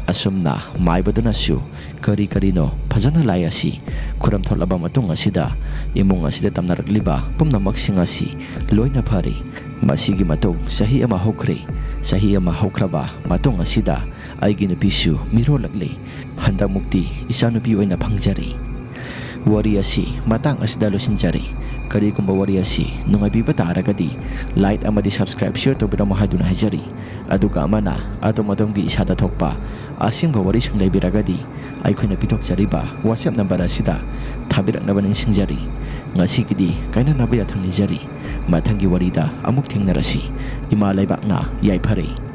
ꯑꯁꯨꯝꯅ ꯃꯥꯏꯕꯗꯨꯅꯁꯨ ꯀꯔꯤ ꯀꯔꯤꯅꯣ ꯐꯖꯅ ꯂꯥꯏ ꯑꯁꯤ ꯈꯨꯔꯝ ꯊꯣꯛꯂꯕ ꯃꯇꯨꯡ ꯑꯁꯤꯗ ꯏꯃꯨꯡ ꯑꯁꯤꯗ ꯇꯝꯅꯔꯛꯂꯤꯕ ꯄꯨꯝꯅꯃꯛꯁꯤꯡ ꯑꯁꯤ ꯂꯣꯏꯅ ꯐꯔꯦ꯫ ꯃꯁꯤꯒꯤ ꯃꯇꯨꯡ ꯆꯍꯤ ꯑꯃ ꯍꯧꯈ꯭ꯔꯦ꯫ ꯆꯍꯤ ꯑꯃ ꯍꯧꯈ꯭ꯔꯕ ꯃꯇꯨꯡ ꯑꯁꯤꯗ ꯑꯩꯒꯤ ꯅꯨꯄꯤꯁꯨ ꯃꯤꯔꯣꯜꯂꯛꯂꯦ꯫ ꯍꯟꯗꯛꯃꯨꯛꯇꯤ ꯏꯆꯥꯅꯨꯄꯤ ꯑꯣꯏꯅ ꯐꯪꯖꯔꯦ꯫ ꯋꯥꯔꯤ ꯑꯁꯤ ꯃꯇꯥꯡ ꯑꯁꯤꯗ ꯂꯣꯏꯁꯤꯟꯖꯔꯦ꯫ ꯀꯔꯤꯒꯨꯝꯕ ꯋꯥꯔꯤ ꯑꯁꯤ ꯅꯨꯡꯉꯥꯏꯕꯤꯕ ꯇꯥꯔꯒꯗꯤ like ꯑꯃꯗꯤ subscribe, share ꯇꯧꯕꯤꯔꯝꯃꯣ ꯍꯥꯏꯗꯨꯅ ꯍꯥꯏꯖꯔꯤ꯫ ꯑꯗꯨꯒ ꯑꯃꯅ ꯑꯗꯣꯝ ꯑꯗꯣꯝꯒꯤ ꯏꯁꯥꯗ ꯊꯣꯛꯄ ꯑꯁꯦꯡꯕ ꯋꯥꯔꯤꯁꯤꯡ ꯂꯩꯕꯤꯔꯒꯗꯤ ꯑꯩꯈꯣꯏꯅ ꯄꯤꯊꯣꯛꯆꯔꯤꯕ WhatsApp number ꯑꯁꯤꯗ ꯊꯥꯕꯤꯔꯛꯅꯕ ꯅꯤꯡꯁꯤꯡꯖꯔꯤ꯫ ꯉꯁꯤꯒꯤꯗꯤ ꯀꯥꯏꯅꯅꯕ ꯌꯥꯊꯪ ꯅꯤꯖꯔꯤ꯫ ꯃꯊꯪꯒꯤ ꯋꯥꯔꯤꯗ ꯑꯃꯨꯛ ꯊꯦꯡꯅꯔꯁꯤ꯫ ꯏꯃꯥ ꯂꯩꯕꯥꯛꯅ ꯌꯥꯏꯐꯔꯦ꯫